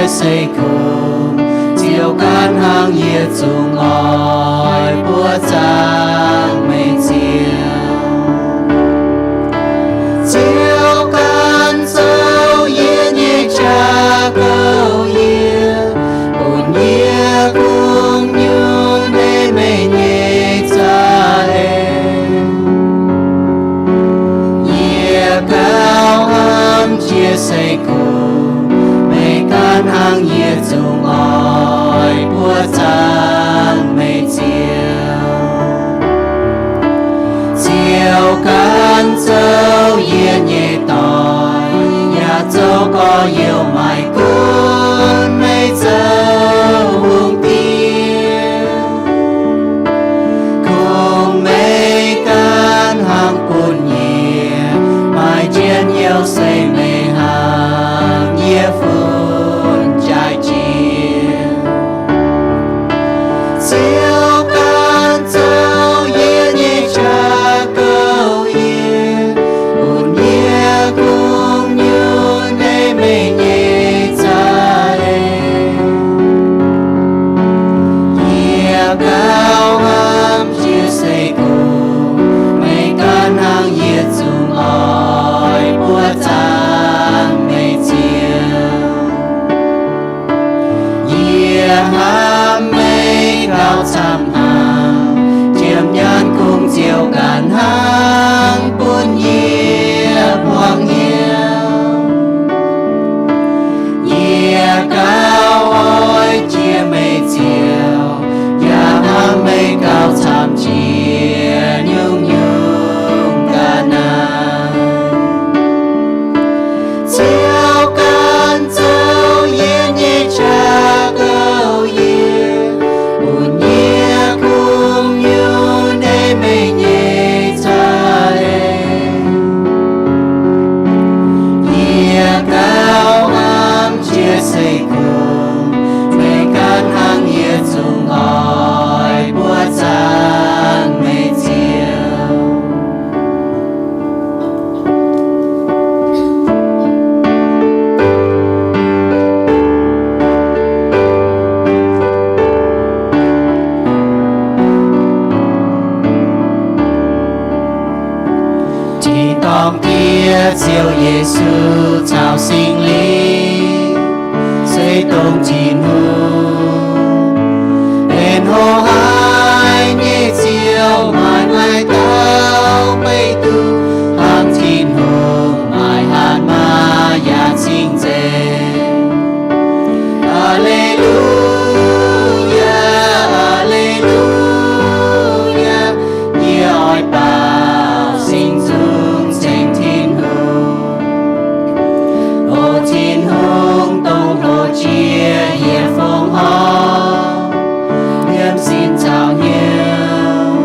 se kungx, Ziouv gan hnangv yie zungv oix buov zaangc meih Ziouv. Ziouv gan zoux yie nyei jaa-goux yie, bun yie kungx nyungc-nyungc ei meih nyei za'eix. Yie gauh hnamv jiex se kungx, meih gan hnangv yie zungv oix buov zaangc meih Ziouv. Ziouv gan zoux yie nyei doic, yaac zoux gorx-youz maaih gunv meih zoux hungh diex. Kungx meih gan hnangv bun yie maaih njien-youh se meih hnangv yie fun jaaix jiex. Ziouv gan zoux yie nyei jaa-goux yie, bun yie kungx nyungc-nyungc ei meih nyei za'eix. Yie gauh hnamv jiex se kungx, meih gan hnangv yie zungv oix buov zaangc meih Ziouv. Yie hnamv meih gauh camv haic, jiem nyaanh kungx Ziouv gan hnangv bun yie buangh hnyouv. Yie gauh oix jiex meih Ziouv, yaac hnamv meih gauh camv jiex nyungc-nyungc ga'naaiv. Ziouv gan zoux yie nyei jaa-goux yie, bun yie kungx nyungc-nyungc ei meih nyei za'eix. Yie gauh hnamv jiex se kungx, meih gan hnangv yie zungv oix buov zaangc meih Ziouv. Tin-dorngh Diex, Ziouv Yesu caux Singx Lingh, se dongh Tin-Hungh, benx hlo-haic nyei Ziouv, maaih haaix dauh beiv duqv hnangv Tin-Hungh maaih hatc maaz yaac cing-nzengc. Aa^le^lu^yaa, aa^le^lu^yaa, yie oix baaux singx zungv ceng Tin-Hungh. O Tin-Hungh, dongh hlo jiex yietc fongc horngh, liemh sin caux hnyouv,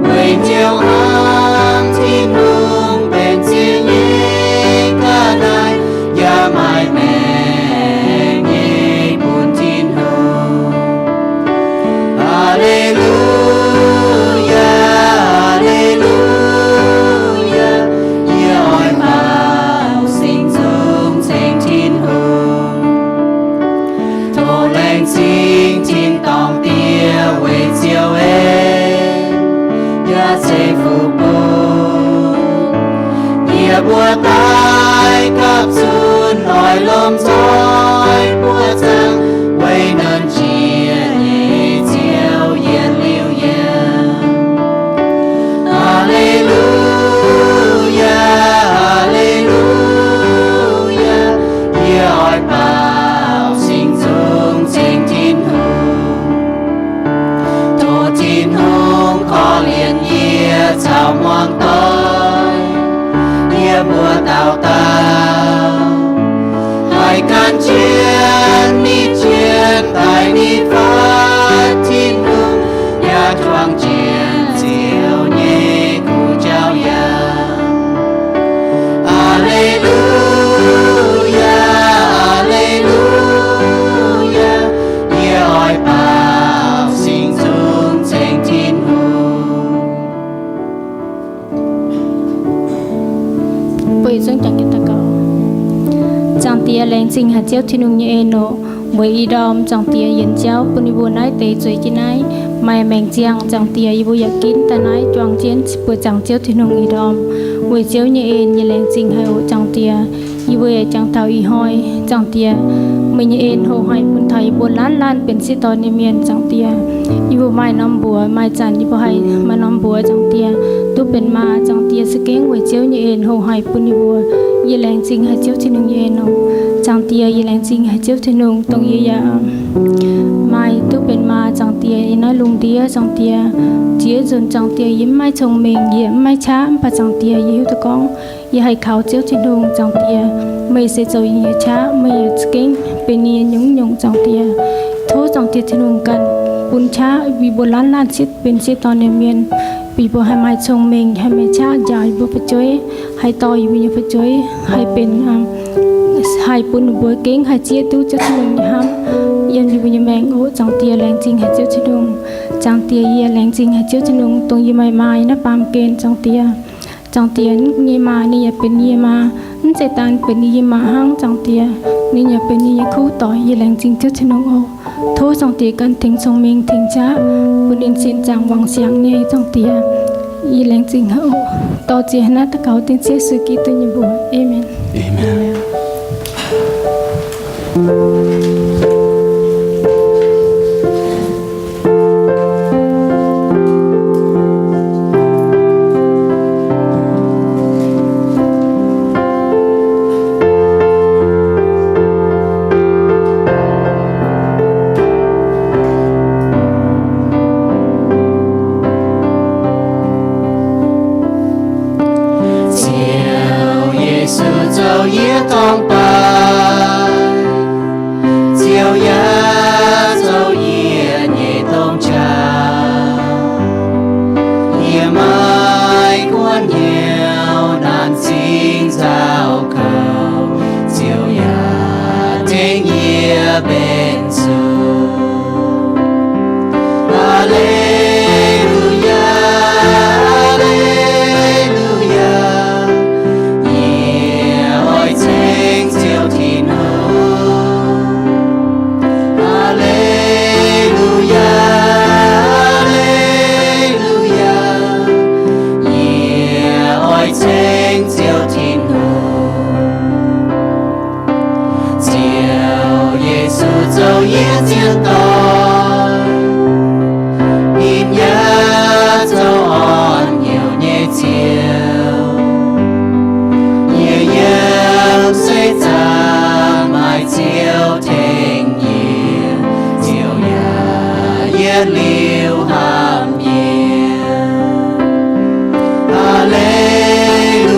weic hnyouv hnamv Tin-Hungh benx ziex nyei ga'naaiv, yaac maaih maengc nyei bun Tin-Hungh. Aa^le^lu^yaa, aa^le^lu^yaa, yie oix baaux singx zungv ceng Tin-Hungh. Tov laengz zingh tin-dorngh Diex weic Ziouv en, yaac ceix fuqv bun yie mbuo daaih gapv zunv oix lomh nzoih buoqc zaangc weic nanv jiex nyei Ziouv yietc liuz yiemc. Aa^le^lu^yaa, aa^le^lu^yaa, yie oix baaux singx zungv ceng Tin-Hungh. Tov Tin-Hungh korv-lienh yie caux muangx doic, yie mbuo dauh dauh haih Ziouv Tin-Hungh nyei en oc. Weic ih ndorm Zaangc Diex yienx jauv bun yie mbuo naaiv deix zueiz jienv naaiv maaih maengc ziangh, Zaangc Diex, yie mbuo yaac ginv daaih naaiv juang jienv buoz-zaangc Ziouv Tin-Hungh ih ndorm. Weic Ziouv nyei en yie laengz zingh haic oc, Zaangc Diex. Yie mbuo yaac jangx taux ih hnoi, Zaangc Diex, meih nyei en hoqc haic bun taux yie mbuo laanh laanh benx sieqv dorn nyei mienh, Zaangc Diex. Yie mbuo maaih norm mbuox, maaih zanc yie mbuo haih maaih norm mbuox, Zaangc Diex. Duqv benx maa, Zaangc Diex, za'gengh weic Ziouv nyei en hoqc haic bun yie mbuo. Yie laengz zingh haic Ziouv Tin-Hungh nyei en oc. Zaangc Diex, yie laengz zingh haic Ziouv Tin-Hungh, dongh yie yaac maaih duqv benx maa, Zaangc Diex, yiem naaiv lungh ndiev, Zaangc Diex. Ziex nzunc, Zaangc Diex, yie mv maaih cong-mengh, yie mv maaih qaqv, mv baac Zaangc Diex, yie hiuv duqv gorngv yie haih kaux Ziouv Tin-Hungh, Zaangc Diex. Meih se zoux yie nyei qaqv, meih yaac za'gengh benx yie nyei nyungc-nyungc, Zaangc Diex. Tov Zaangc Diex Tin-Hungh ganh bun qaqv yie mbuo laanh laanh sieqv benx sieqv dorn nyei mienh, bun yie mbuo haih maaih cong-mengh, haih maaih qaqv njaaux yie mbuo fu'jueiv, haih dorh yie mbuo nyei fu'jueiv, haih benx, haih bun ninh mbuo gengh haih zieqv duqv Ziouv Tin-Hungh nyei hnamv yiem yie mbuo nyei maengc oc. Zaangc Diex, laengz zingh haic Ziouv Tin-Hungh. Zaangc Diex, yie laengz zingh haic Ziouv Tin-Hungh, dongh yie maaih maa yiem naaiv baamh gen, Zaangc Diex. Zaangc Diex, yie nyei maa ninh yaac benx yie nyei maa, mv zeiz daan benx yie nyei maa hnangv, Zaangc Diex. Ninh yaac benx yie nyei kuv doic. Yie laengz zingh Ziouv Tin-Hungh oc. Tov Zaangc Diex ganh tengx cong-mengh tengx qaqv bun ninh sin zaangc wangc siangx nyei, Zaangc Diex. Yie laengz zingh haic oc. Dorh ziex naaiv daux gaux dengv Ziouv Yesu Giduc nyei mbuox. Aamen. Aamen. Ziouv Yesu zoux yie dorng-baaix, Ziouv yaac zoux yie nyei dorng-jaa. Yie maiv guanh hnyouv naanc zingh nzauh kouv, Ziouv yaac tengx yie mbenc zuqc. Aa^le^lu^yaa, aa^le^lu^yaa, yie oix ceng Ziouv Tin-Hungh. Aa^le^lu^yaa, aa^le^lu^yaa, yie oix ceng Ziouv Tin-Hungh. Ziouv Yesu zoux yie zien doic, ninh yaac zoux orn-youh nyei Ziouv. Yie yiem seix zaangc maaih Ziouv tengx yie, Ziouv yaac yietc liuz hnamv yie. Aa^le^lu^yaa,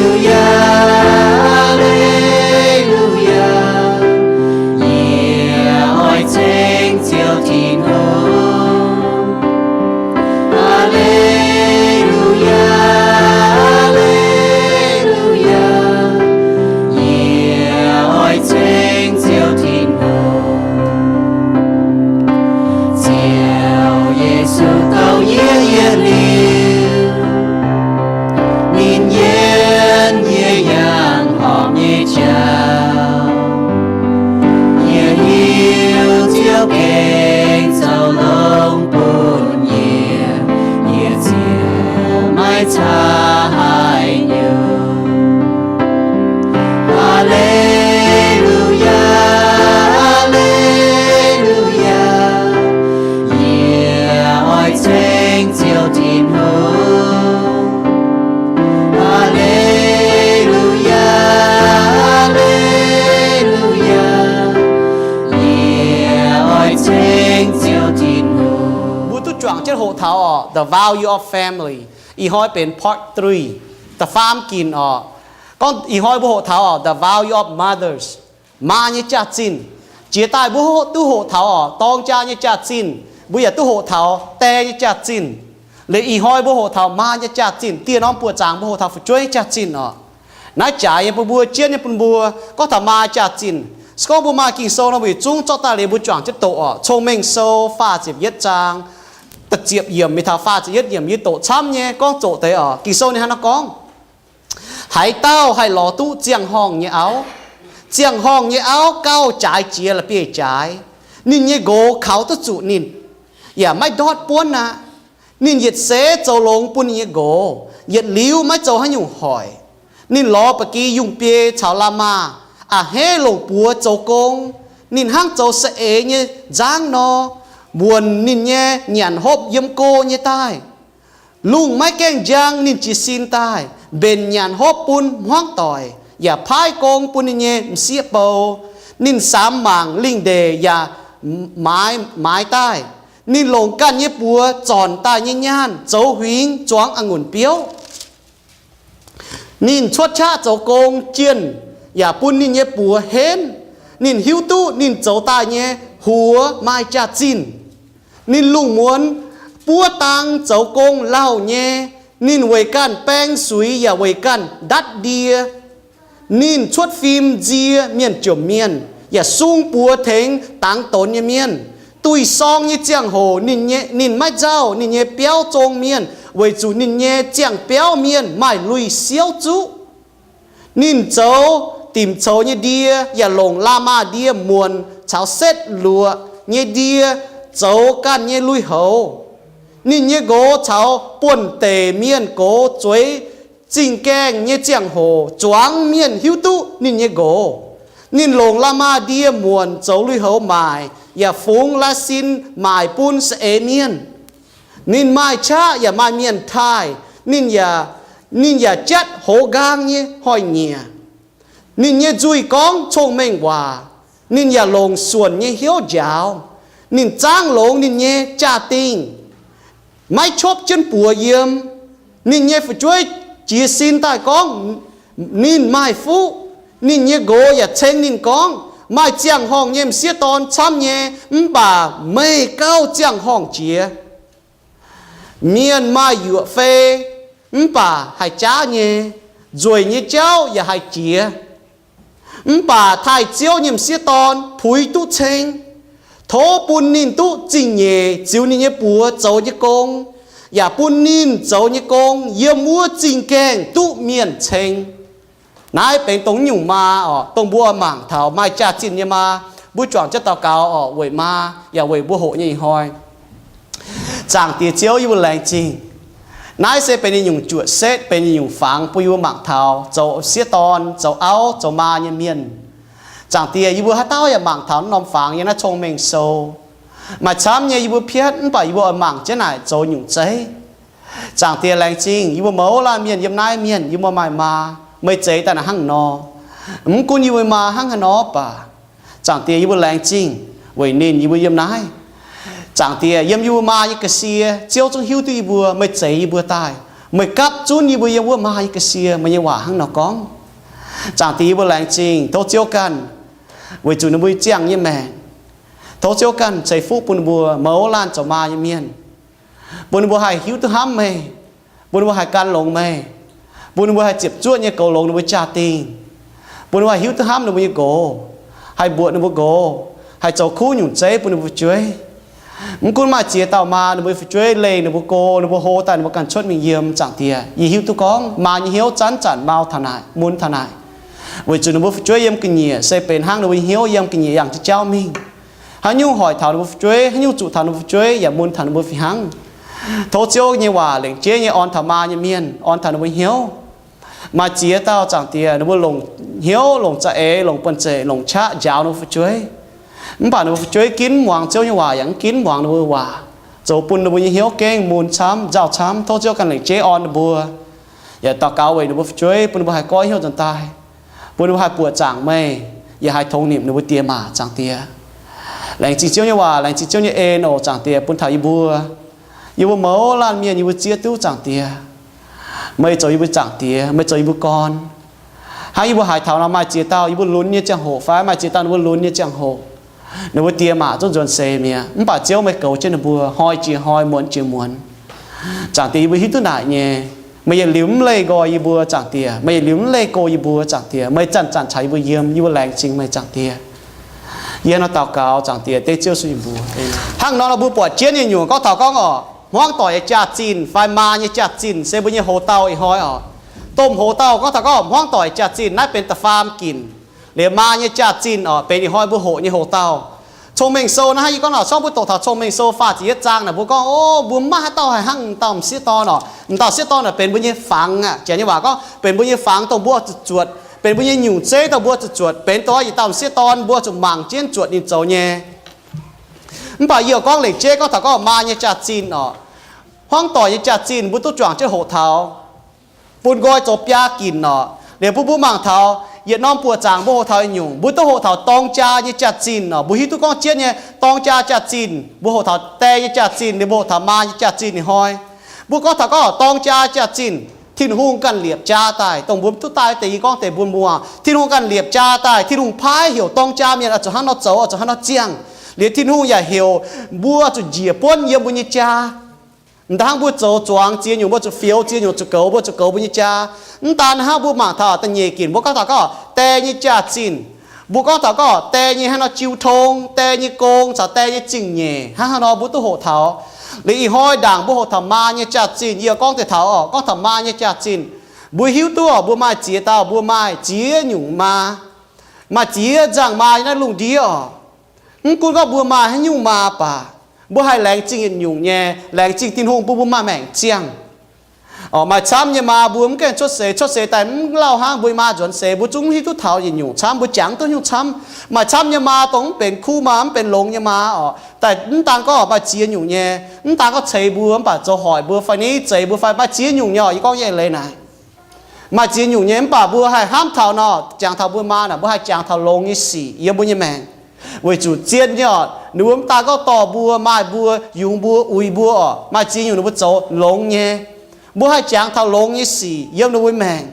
aa^le^lu^yaa, yie oix ceng Ziouv Tin-Hungh. Aa^le^lu^yaa, aa^le^lu^yaa, yie oix ceng Ziouv Tin-Hungh. Ziouv Yesu douh yie yietc liuz, ninh yienv yie yangh horpc nyei jauv. Yie hiuv Ziouv gengh zoux longx bun yie, yie ziouc maiv caa haaix nyungc. Aa^le^lu^yaa, aa^le^lu^yaa, yie oix ceng Ziouv Tin-Hungh. Aa^le^lu^yaa, aa^le^lu^yaa, yie oix ceng Ziouv Tin-Hungh. Mbuo duqv juangc jienv hoqc taux oc, The Value of Family. Ih hnoi benx part three, da'faam ginc oc. Gorngv ih hnoi mbuo hoqc taux oc, The Value of Mothers. Maa nyei jaax-zinh. Jiex daaih mbuo duqv hoqc taux oc, dorng jaa nyei jaax-zinh. Mbuo yaac duqv hoqc taux die nyei jaax-zinh. Liuz ih hnoi mbuo hoqc taux maa nyei jaax-zinh. Dieh norm buoqc zaangc mbuo hoqc taux fu'jueiv jaax-zinh oc. Naaiv jaaix nyei bun mbuo, jienv nyei bun mbuo, gorngv taux maa jaax-zinh. Se gorngv mbuo maaih Ging-Sou nor, mbuo yietc zungv zorqv daaih liuz mbuo juangc jienv doqc oc. Cong-Mengh Sou faah ziepc yietv zaang, da'ziepc yiemc mingh taux faah ziepc yietv yiemc, yie doqc camv nyei, gorngv zoqc deix oc. Ging-Sou ninh hnangv naaiv gorngv, Haaix dauh haih lorz duqv ziangh horngh nyei auv, Ziangh horngh nyei auv gauh jaaix jiex la'bieiv-jaaix. Ninh nyei nqox kaux duqv zuqc ninh, yaac maiv ndortv buonv aqv. Ninh yietc seix zoux longx bun ninh nyei nqox, yietc liuz maiv zoux haaix nyungc hoic. Ninh lorz ba'gi yungh biei caux la'maah a'hneiv longc buoz zoux gong. Ninh hnangv zoux saeng-eix nyei nzangv nor, muonc ninh nyei nyanc hopv yiem go nyei daaih. Lungh maiv gaengh njang ninh jiez sin daaih, mbenc nyanc hopv bun hmuangv doic, yaac paaiv gong bun ninh nyei m'sieqv bou. Ninh samx mangc lingh ndeic yaac maaiz daaih. Ninh longc ganh nyei buoz zornc daaih nyei nyaanh zoux huingx zuangx a'ngunc biouv. Ninh cuotv qaqv zoux gong jienh yaac bun ninh nyei buoz henv. Ninh hiuv duqv ninh zoux daaih nyei huox maaih jaax-zinh. Ninh lungh muonz buov dang zoux gong lauh nyei. Ninh weic ganh baeng suix yaac weic ganh ndatv ndie. Ninh cuotv fim nzie mienh jomc mienh, yaac sung buoz tengx dangx donx nyei mienh. Duih sorng nyei ziangh hoc ninh maiv nzauh ninh nyei biauv zong mienh, weic zuqc ninh nyei ziangh biauv mienh maaih lui-siouv zuqv. Ninh zoux dimc coux nyei ndie, yaac longc la'maah ndie muonc caux setv luoqc nyei ndie zoux ganh nyei lui-houx. Ninh nyei nqox caux buonv-deic mienh gox zueiz zingh gaengh nyei ziangh hoc zuangx mienh hiuv duqv ninh nyei nqox. Ninh longc la'maah ndie muonc zoux lui-houx maaic, yaac fungx la'sin maaic bun saeng-eix mienh. Ninh maaih qaqv yaac maaih mienh taaih. Ninh yaac, ninh yaac jatv hoz nqaang nyei hnoi-nyieqc. Ninh nyei nzuih gorngv cong-mengh waac. Ninh yaac longc suonc nyei hnyouv njaaux. Ninh zaangv longx ninh nyei jaa-dingh, maiv copv jienv buoz yiem. Ninh nyei fu'jueiv jiez sin daaih gorngv ninh maaih fuqv. Ninh nyei nqox yaac ceng ninh gorngv, maaih ziangh horngh nyei m'sieqv dorn camv nyei, mv baac meih gauh ziangh horngh jiex. Mienh maaih yuoqc fei, mv baac haih jaav nyei. Nzueic nyei jauv yaac haih jiex. Mv baac taaih Ziouv nyei m'sieqv dorn puix duqv ceng. Tov bun ninh duqv zingh nyeic ziux ninh nyei buoz zoux nyei gong, yaac bun ninh zoux nyei gong yiem wuov zingh gaengh duqv mienh ceng. Naaiv benx dongh nyungc maa oc, dongh mbuo mangc taux maaih jaax-zinh nyei maa. Mbuo juangc jienv daux gaux oc, weic maa yaac weic mbuo hoqc nyei ih hnoi. Zaangc Diex Ziouv, yie mbuo laengz zingh. Naaiv se benx ninh nyungc juoqc setv, benx ninh nyungc fangx bun yie mbuo mangc taux zoux sieqv dorn, zoux auv, zoux maa nyei mienh. Zaangc Diex, yie mbuo haaix dauh yaac mangc taux naaiv norm fangx yiem naaiv Cong-Mengh Sou. Maaih camv nyei yie mbuo piatv, mv baac yie mbuo oix mangc jienv naaic zoux nyungc zeiv. Zaangc Diex, laengz zingh yie mbuo mouz laanh mienh yiem naaiv mienh, yie mbuo maaih maa, meih zeix daaih naaic hnangv nor. Mv gunv yie mbuo maa hnangv haaix nor baac, Zaangc Diex, yie mbuo laengz zingh weic ninh yie mbuo yiem naaiv. Zaangc Diex, yiem yie mbuo maa nyei ga'sie, Ziouv zungv hiuv duqv yie mbuo, meih zeix yie mbuo daaih, meih gapv zunv yie mbuo yiem wuov maa nyei ga'sie, meih nyei waac hnangv nor gorngv. Zaangc Diex, yie mbuo laengz zingh, tov Ziouv ganh weic zuqc ninh mbuo ziangh nyei maengc. Tov Ziouv ganh ceix fuqv bun ninh mbuo mouz laanh zoux maa nyei mienh, bun ninh mbuo haih hiuv duqv hnamv meih, bun ninh mbuo haih gan longx meih, bun ninh mbuo haih ziepc zuoqv nyei goux longx ninh mbuo jaa-dingh, bun ninh mbuo haih hiuv duqv hnamv ninh mbuo nyei nqox, haih mbuoqc ninh mbuo nqox, haih zoux kuv nyungc zeiv bun ninh mbuo fu'jueiv. Mv gunv maaih ziex dauh maa ninh mbuo fu'jueiv leih ninh mbuo go, ninh mbuo hlo daaih ninh mbuo ganh cuotv mingh yiem, Zaangc Diex, yie hiuv duqv gorngv maa nyei hnyouv zanc-zanc mau taux naaic, mun taux naaic, weic zuqc ninh mbuo fu'jueiv yiem ga'nyiec se benx hnangv ninh mbuo nyei hnyouv yiem ga'nyiec yangh jienv jauv mingh. Haaix nyungc hoic taux ninh mbuo fu'jueiv, haaix nyungc zuqc taux ninh mbuo fu'jueiv yaac mun taux ninh mbuo fih hnangv. Tov Ziouv nyei waac lengc jeiv nyei orn taux maa nyei mienh, orn taux ninh mbuo hnyouv. Maaih ziex dauh, Zaangc Diex, ninh mbuo longc hnyouv, longc za'eix, longc buonv-zeic, longc qaqv njaaux ninh mbuo fu'jueiv. Mv baac ninh mbuo fu'jueiv ginv muangx Ziouv nyei waac yaac mv ginv muangx ninh mbuo nyei waac, zoux bun ninh mbuo nyei hnyouv gengh mun camv, nzauh camv. Tov Ziouv ganh lengc jeiv orn ninh mbuo. Yaac daux gaux weic ninh mbuo fu'jueiv, bun ninh mbuo haih goiv hnyouv nzuonx daaih, bun ninh mbuo haih buoqc zaangc meih, yaac haih tongx nimc ninh mbuo diex maac, Zaangc Diex. Laengz zingh Ziouv nyei waac, laengz zingh Ziouv nyei en oc, Zaangc Diex, bun taux yie mbuo. Yie mbuo mouz laanh mienh yie mbuo zieqv duqv, Zaangc Diex, meih zoux yie mbuo Zaangc Diex, meih zoux yie mbuo gorn. Hnangv yie mbuo haiz taux nor, maaih ziex dauh yie mbuo lunx nyei ziangh hoc fai maaih ziex dauh ninh mbuo lunx nyei ziangh hoc, ninh mbuo diex maac zungv nzuonx seix mi'aqv. Mv baac Ziouv, meih goux jienv ninh mbuo hnoi jiex hnoi, muonz jiex muonz. Zaangc Diex, yie mbuo hiuv duqv naaic nyei, meih yietc liuz mv leih nqoi yie mbuo, Zaangc Diex, meih yietc liuz mv leih go yie mbuo, Zaangc Diex, meih zanc-zanc caux yie mbuo yiem. Yie mbuo laengz zingh meih, Zaangc Diex. Yie hnangv nor daux gaux, Zaangc Diex, dengv Ziouv sun yie mbuo. Hnangv nor, mbuo buatc jienv nyei nyungc gorngv taux gorngv oc, hmuangv doic nyei jaax-zinh fai maa nyei jaax-zinh se mbuo nyei hoc-dauh ih hnoi oc. Domh hoc-dauh gorngv taux gorngv hmuangv doic jaax-zinh naaiv benx da'faam ginc. Liuz maa nyei jaax-zinh oc, benx ih hnoi mbuo hoqc nyei hoc-dauh. Cong-Mengh Sou naaiv hnangv yie gorngv oc, gorngv mbuo doqc taux Cong-Mengh Sou faah ziepc yietv zaang naaic, mbuo gorngv, o, mbuo mv maaih haaix dauh haih hnangv m'dauh m'sieqv dorn oc. M'dauh m'sieqv dorn naaic benx mbuo nyei fangx aqv. Janx nyei waac gorngv benx mbuo nyei fangx, dongh mbuo zuqc zuotc, benx mbuo nyei nyungc zeiv, dongh mbuo zuqc zuotc, benx dongh yietc dauh m'sieqv dorn mbuo zuqc mangc jienv zuotc ninh zoux nyei. Mv baac yie gorngv lengc jeiv gorngv taux gorngv maa nyei jaax-zinh oc, hmuangv doic nyei jaax-zinh mbuo duqv juangc jienv hoqc taux, bun nqoi zoux biaa ginc oc. Liuz bun mbuo mangc taux yietc norm buoqc zaangc mbuo hoqc taux nyungc, mbuo duqv hoqc taux dorng jaa nyei jaax-zinh oc. Mbuo hiuv duqv gorngv jienv nyei dorng jaa jaax-zinh, mbuo hoqc taux die nyei jaax-zinh, liuz mbuo hoqc taux maa nyei jaax-zinh ih hnoi. Mbuo gorngv taux gorngv dorng jaa jaax-zinh, Tin-Hungh ganh liepc jaa daaih, dongh mbuo mv duqv daaih deix, yie gorngv deix mbuo muangx. Tin-Hungh ganh liepc jaa daaih, Tin-Hungh paaiv heuc dorng jaa mienh oix zuqc hnangv nor zoux, oix zuqc hnangv nor ziangh. Liuz Tin-Hungh yaac heuc mbuo zuqc njiec buonv yiem mbuo nyei jaa. M'daaih hnangv mbuo zoux zuangx ziex nyungc, mbuo zuqc fioux ziex nyungc, zuqc goux, mbuo zuqc goux mbuo nyei jaa. Mv daan hnangv, mbuo mangc taux da'nyeic ginc, mbuo gorngv taux gorngv die nyei jaax-zinh. Mbuo gorngv taux gorngv die nyei hnangv nor jiu tong, die nyei gong caux die nyei zingh nyeic, hnangv haaix nor mbuo duqv hoqc taux. Liuz ih hnoi ndaangc mbuo hoqc taux maa nyei jaax-zinh, yie gorngv deix taux oc, gorngv taux maa nyei jaax-zinh, mbuo hiuv duqv oc, mbuo maaih ziex dauh, mbuo maaih ziex nyungc maa. Maaih ziex nzangc maa yiem naaiv lungh ndiev oc. Mv gunv gorngv mbuo maaih haaix nyungc maa baac, mbuo haih laengz zingh yietc nyungc nyei, laengz zingh Tin-Hungh bun mbuo maaih maengc ziangh. Oc, maaih camv nyei maa mbuo mv gaengh cuotv seix, cuotv seix daaih mv lauh hnangv, mbuo nyei maa nzuonx seix, mbuo zungv mv hiuv duqv taux yietc nyungc camv, mbuo jangx duqv nyungc camv. Maaih camv nyei maa dongh mv benx kuv maa, mv benx longx nyei maa oc. Daaih mv daan gorngv maaih ziex nyungc nyei, mv daan gorngv ceix mbuo mv baac zoux hoic mbuo fai niv zeix mbuo fai maaih ziex nyungc nyei oc. Yie gorngv nyei eix leiz naaic, maaih ziex nyungc nyei, mv baac mbuo haih hnamv taux nor, jangx taux mbuo maa naaic, mbuo haih jangx taux longx nyei sic yiem mbuo nyei maengc. Weic zuqc zien nyei oc, ninh mbuo mv daan gorngv dorh mbuo, maaih mbuo, yungz mbuo, uix mbuo oc. Maaih ziex nyungc ninh mbuo zoux longx nyei. Mbuo haih jangx taux longx nyei sic yiem ninh mbuo maengc.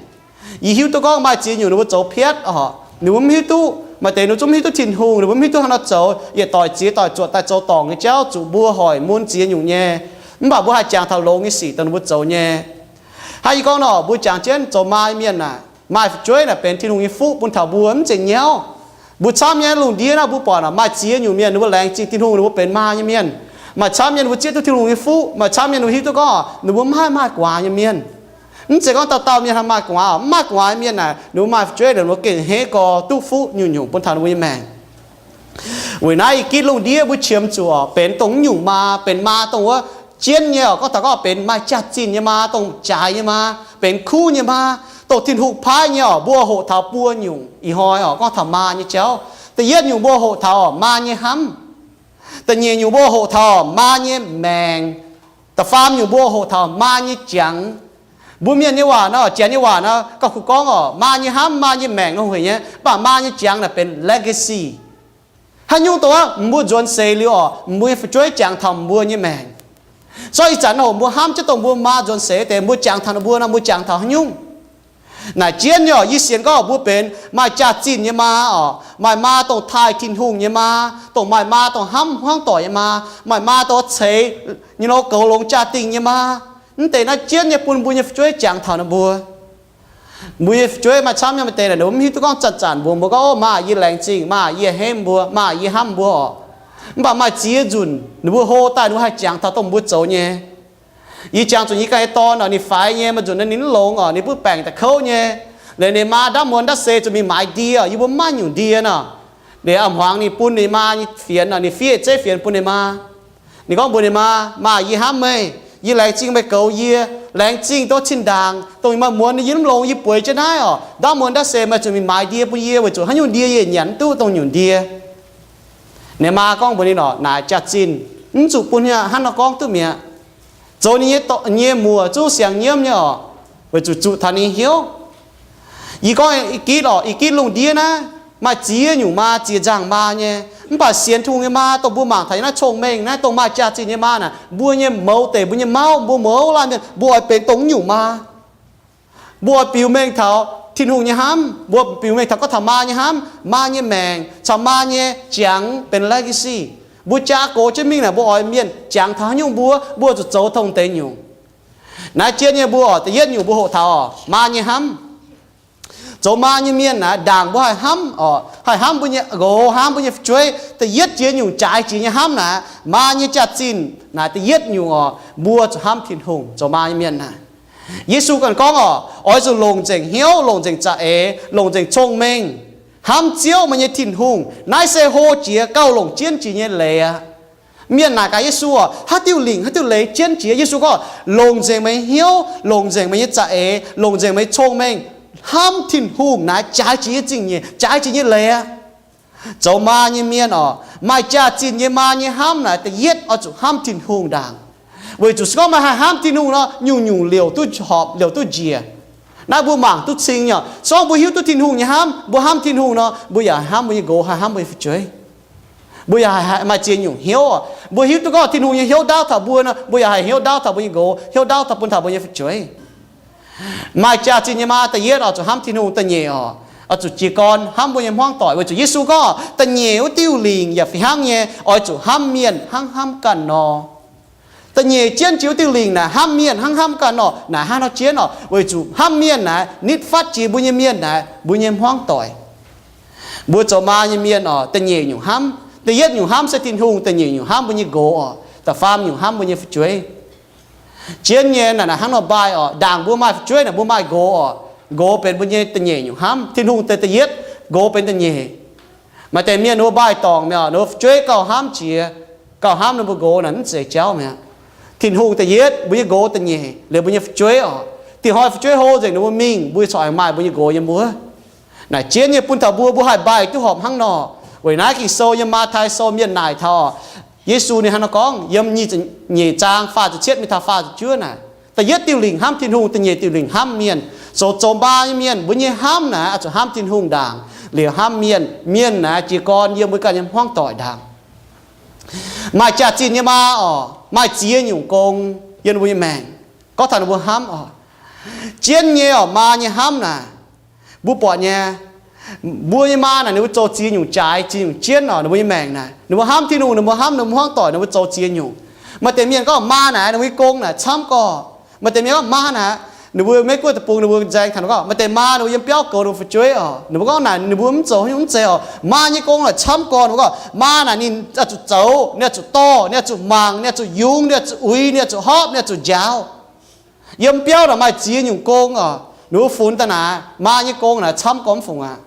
Yie hiuv duqv gorngv maaih ziex nyungc ninh mbuo zoux piatv oc, ninh mbuo mv hiuv duqv, maaih deix ninh mbuo zungv mv hiuv duqv Tin-Hungh, ninh mbuo mv hiuv duqv hnangv nor zoux, yietc doic ziex doic zuotc daaih zoux dorngc nyei jauv zuqc mbuo hoic mun ziex nyungc nyei. Mv baac mbuo haih jangx taux longx nyei sic dongh ninh mbuo zoux nyei. Hnangv yie gorngv nor, mbuo jangx jienv zoux maa nyei mienh naaic, maaih fu'jueiv naaic benx Tin-Hungh nyei fuqv bun taux mbuo mv zeiz nyauv. Mbuo camv nyei lungh ndiev naaiv mbuo buatc naaic, maaih ziex nyungc mienh ninh mbuo laengz zingh Tin-Hungh, ninh mbuo benx maa nyei mienh. Maaih camv mienh ninh mbuo zieqv duqv Tin-Hungh nyei fuqv, maaih camv mienh ninh mbuo hiuv duqv gorngv ninh mbuo mv haih maaih gu'nguaaz nyei mienh. Mv zeiz gorngv dauh dauh mienh haih maaih gu'nguaaz, mv maaih gu'nguaaz nyei mienh naaic, ninh mbuo maaih fu'jueiv ninh mbuo gengh hneiv gorx duqv fuqv nyungc-nyungc bun taux ninh mbuo nyei maengc. Weic naaiv ih gitv lungh ndiev mbuo qiemx zuqc benx dongh mv nyungc maa, benx maa dongh wuov jienv nyei oc, gorngv taux gorngv benx maaih jaax-zinh nyei maa, dongh jaaix nyei maa, benx kuv nyei maa, dongh Tin-Hungh paaiv nyei oc. Mbuo hoqc taux buo nyungc ih hnoi oc, gorngv taux maa nyei jauv. Da'yietv nyungc mbuo hoqc taux maa nyei hnamv. Da'nyeic nyungc mbuo hoqc taux maa nyei maengc. Da'faam nyungc mbuo hoqc taux maa nyei jangx. Mbuo mienh nyei waac nor, janx nyei waac nor, gauh kungx gorngv oc, maa nyei hnamv, maa nyei maengc nor hueic nyei, mv baac maa nyei jangx naaic benx legacy. Haaix nyungc dongh mbuo nzuonx seix liuz oc, mbuo nyei fu'jueiv jangx taux mbuo nyei maengc. Zorqv ih zanc nor mbuo hnamv jienv dongh mbuo maa nzuonx seix deix, mbuo jangx taux ninh mbuo nor, mbuo jangx taux haaix nyungc? Naaic jienv nyei oc, yie sienx gorngv mbuo benx maaih jaax-zinh nyei maa oc, maaih maa dongh taaih Tin-Hungh nyei maa, dongh maaih maa dongh hnamv hmuangv doic nyei maa, maaih maa dongh ceix nyei nor goux longx jaa-dingh nyei maa. Mv deix naaiv jienv nyei bun mbuo nyei fu'jueiv jangx taux ninh mbuo. Mbuo nyei fu'jueiv maaih camv nyei maaih deix naaic, ninh mbuo mv hiuv duqv gorngv zanc-zanc mbuox mbuo gorngv, O, maa, yie laengz zingh, maa, yie hnamv mbuo, maa, yie hnamv mbuo oc. Mv baac maaih ziex nzunc ninh mbuo hlo daaih ninh mbuo haih jangx taux dongh mbuo zoux nyei. Yie jangx zuqc yie ganh nyei dorn oc, ninh faix nyei, maaih nzunc naaiv ninh mv longx oc, ninh butv baengc da'kouv nyei. Liuz ninh maa ndaamv muonz ndaamv se zuqc mingh maaiz ndie oc, yie mbuo mv maaih nyungc ndie nor. Liuz a'hmuangx ninh bun ninh maa nyei fienx oc, ninh fiev zeiv fienx bun ninh maa. Ninh gorngv mbuox ninh maa, Maa, yie hnamv meih. Yie laengz zingh meih goux yie. Laengz zingh dongh cin-ndaangc dongh maaih muonz yie mv longx yie bueix jienv naaiv oc, ndaamv muonz ndaamv se meih zuqc mingh maaiz ndie bun yie, weic zuqc haaix nyungc ndie yie nyanc mv duqv dongh nyungc ndie. Ninh maa gorngv mbuox ninh oc, Naaic jaax-zinh mv zuqc bun hnangv nor gorngv duqv mi'aqv. Zoux ninh nyei muoc zungv siang nyiemv nyei oc, weic zuqc zuqc taux ninh hnyouv. Yie gorngv ih gitv oc, ih gitv lungh ndiev naaiv maaih ziex nyungc maa, ziex nzangc maa nyei. Mv baac sienx Tin-Hungh nyei maa, dongh mbuo mangc taux yiem naaiv cong-mengh naaiv, dongh maaih jaax-zinh nyei maa naaic, mbuo nyei mouz deic, mbuo nyei mauv, mbuo mouz laanh mienh, mbuo oix benx dongh nyungc maa. Mbuo oix biux mengh taux Tin-Hungh nyei hnamv, mbuo biux mengh taux gorngv taux maa nyei hnamv, maa nyei maengc caux maa nyei jangx benx legacy. Mbuo jaa gox jienv mingh naaic, mbuo oix mienh jangx taux haaix nyungc mbuo, mbuo zuqc zoux dongh deix nyungc. Naaiv jienv nyei mbuo oc, da'yietv nyungc mbuo hoqc taux oc, maa nyei hnamv. Zoux maa nyei mienh naaic, ndaangc mbuo haih hnamv oc, haih hnamv mbuo nyei nqox, hnamv mbuo nyei fu'jueiv. Da'yietv jiex nyungc jaaix jiex nyei hnamv naaic, maa nyei jaax-zinh naaic da'yietv nyungc oc, mbuo zuqc hnamv Tin-Hungh. Zoux maa nyei mienh naaic, Yesu ganh gorngv oc, oix zuqc longc nzengc hnyouv, longc nzengc za'eix, longc nzengc cong-mengh, Hnamv Ziouv, meih nyei Tin-Hungh. Naaiv se hlo jiex gauh longc jienv jiex nyei leiz aqv. Mienh naaic gaax Yesu oc, haaix diuh lingc, haaix diuh leiz jienv jiex? Yesu gorngv, longc nzengc meih nyei hnyouv, longc nzengc meih nyei za'eix, longc nzengc meih nyei cong-mengh, hnamv Tin-Hungh naaiv jaaix jiex nyei zingh nyeic, jaaix jiex nyei leiz aqv. Zoux maa nyei mienh oc, maaih jaax-zinh nyei maa nyei hnamv naaic, da'yietv oix zuqc hnamv Tin-Hungh ndaangc. Weic zuqc se gorngv meih haih hnamv Tin-Hungh nor, nyungc-nyungc liouc duqv horpc, liouc duqv njiec. Naaiv mbuo mangc duqv cing nyei. Se gorngv mbuo hiuv duqv Tin-Hungh nyei hnamv, mbuo hnamv Tin-Hungh nor, mbuo yaac hnamv mbuo nyei nqox, haih hnamv mbuo nyei fu'jueiv. Mbuo yaac haih maaih ziex nyungc hnyouv oc. Mbuo hiuv duqv gorngv Tin-Hungh nyei hnyouv ndaauv taux mbuo nor, mbuo yaac haih hnyouv ndaauv taux mbuo nyei nqox, hnyouv ndaauv taux bun taux mbuo nyei fu'jueiv. Maaih jaax-zinh nyei maa da'yietv oix zuqc hnamv Tin-Hungh, da'nyeic oc, oix zuqc jiez gorn hnamv mbuo nyei hmuangv doic. Weic zuqc Yesu gorngv da'nyeic wuov diuh lingc yaac fih hnangv nyei, oix zuqc hnamv mienh hnangv hnamv ganh nor. Da'nyeic jienv jiex wuov diuh lingc naaic, hnamv mienh hnangv hnamv ganh nor. Naaic hnangv nor jienv oc, weic zuqc hnamv mienh naaic nitv fatv jiex mbuo nyei mienh naaic, mbuo nyei hmuangv doic. Mbuo zoux maa nyei mienh oc, da'nyeic nyungc hnamv, da'yietv nyungc hnamv se Tin-Hungh, da'nyeic nyungc hnamv mbuo nyei nqox oc, da'faam nyungc hnamv mbuo nyei fu'jueiv. Jienv nyei naaic, naaic hnangv nor mbaih oc. Ndaangc mbuo maaih fu'jueiv naaic, mbuo maaih nqox oc. Nqox benx mbuo nyei da'nyeic nyungc hnamv. Tin-Hungh deix da'yietv, nqox benx da'nyeic. Maaih deix mienh ninh mbuo mbaih dorngc mi'aqv, ninh mbuo fu'jueiv gauh hnamv jiex, gauh hnamv ninh mbuo nqox naaic mv zeiz jauv mi'aqv. Tin-Hungh da'yietv, mbuo nyei nqox da'nyeic, liuz mbuo nyei fu'jueiv oc. Dingc hnoi fu'jueiv hlo nzengc, ninh mbuo mingh, mbuo corc aengx maaih mbuo nyei nqox yiem wuov. Naaic jienv nyei bun taux mbuo, mbuo haih mbaih duqv horpc hnangv nor. Weic naaiv Ging-Sou yiem Matv^tai Sou mienh naaic taux oc, Yesu ninh hnangv nor gorngv yiem nyic, nyeic zaang faah ziepc cietv mingh taux faah ziepc juov naaic, da'yietv diuh lingc hnamv Tin-Hungh, da'nyeic diuh lingc hnamv mienh. Zoux, zoux maa nyei mienh, mbuo nyei hnamv naaic oix zuqc hnamv Tin-Hungh ndaangc, liuz hnamv mienh. Mienh naaic jiez gorn yiem mbuo ganh nyei hmuangv doic ndaangc. Maaih jaax-zinh nyei maa oc, maaih ziex nyungc gong yiem mbuo nyei maengc. Gorngv taux ninh mbuo hnamv oc, jienv nyei oc, maa nyei hnamv naaic, mbuo buatc nyei, mbuo nyei maa naaic ninh mbuo zoux ziex nyungc jaaix, ziex nyungc jienv oc. Ninh mbuo nyei maengc naaic ninh mbuo hnamv Tin-Hungh, ninh mbuo hnamv ninh mbuo hmuangv doic, ninh mbuo zoux ziex nyungc. Maaih deix mienh gorngv maa naaic ninh mbuo nyei gong naaic camv gorqv. Maaih deix mienh gorngv maa naaic ninh mbuo Meiv Guoqv deic-bung ninh mbuo nzaeng taux ninh gorngv maaih deix maa ninh mbuo yiem biauv goux ninh mbuo fu'jueiv oc. Ninh mbuo gorngv naaic ninh mbuo mv zoux haaix nyungc mv zeiz oc. Maa nyei gong naaic camv gorqv. Ninh mbuo gorngv maa naaic ninh oix zuqc zoux, ninh oix zuqc dorh, ninh oix zuqc mangc, ninh oix zuqc yungz, ninh oix zuqc uix, ninh oix zuqc hopv, ninh oix zuqc njaaux. Yiem biauv naaic maaih ziex nyungc gong oc. Ninh mbuo funx daaih naaic maa nyei gong naaic camv gorqv mv fungc aqv.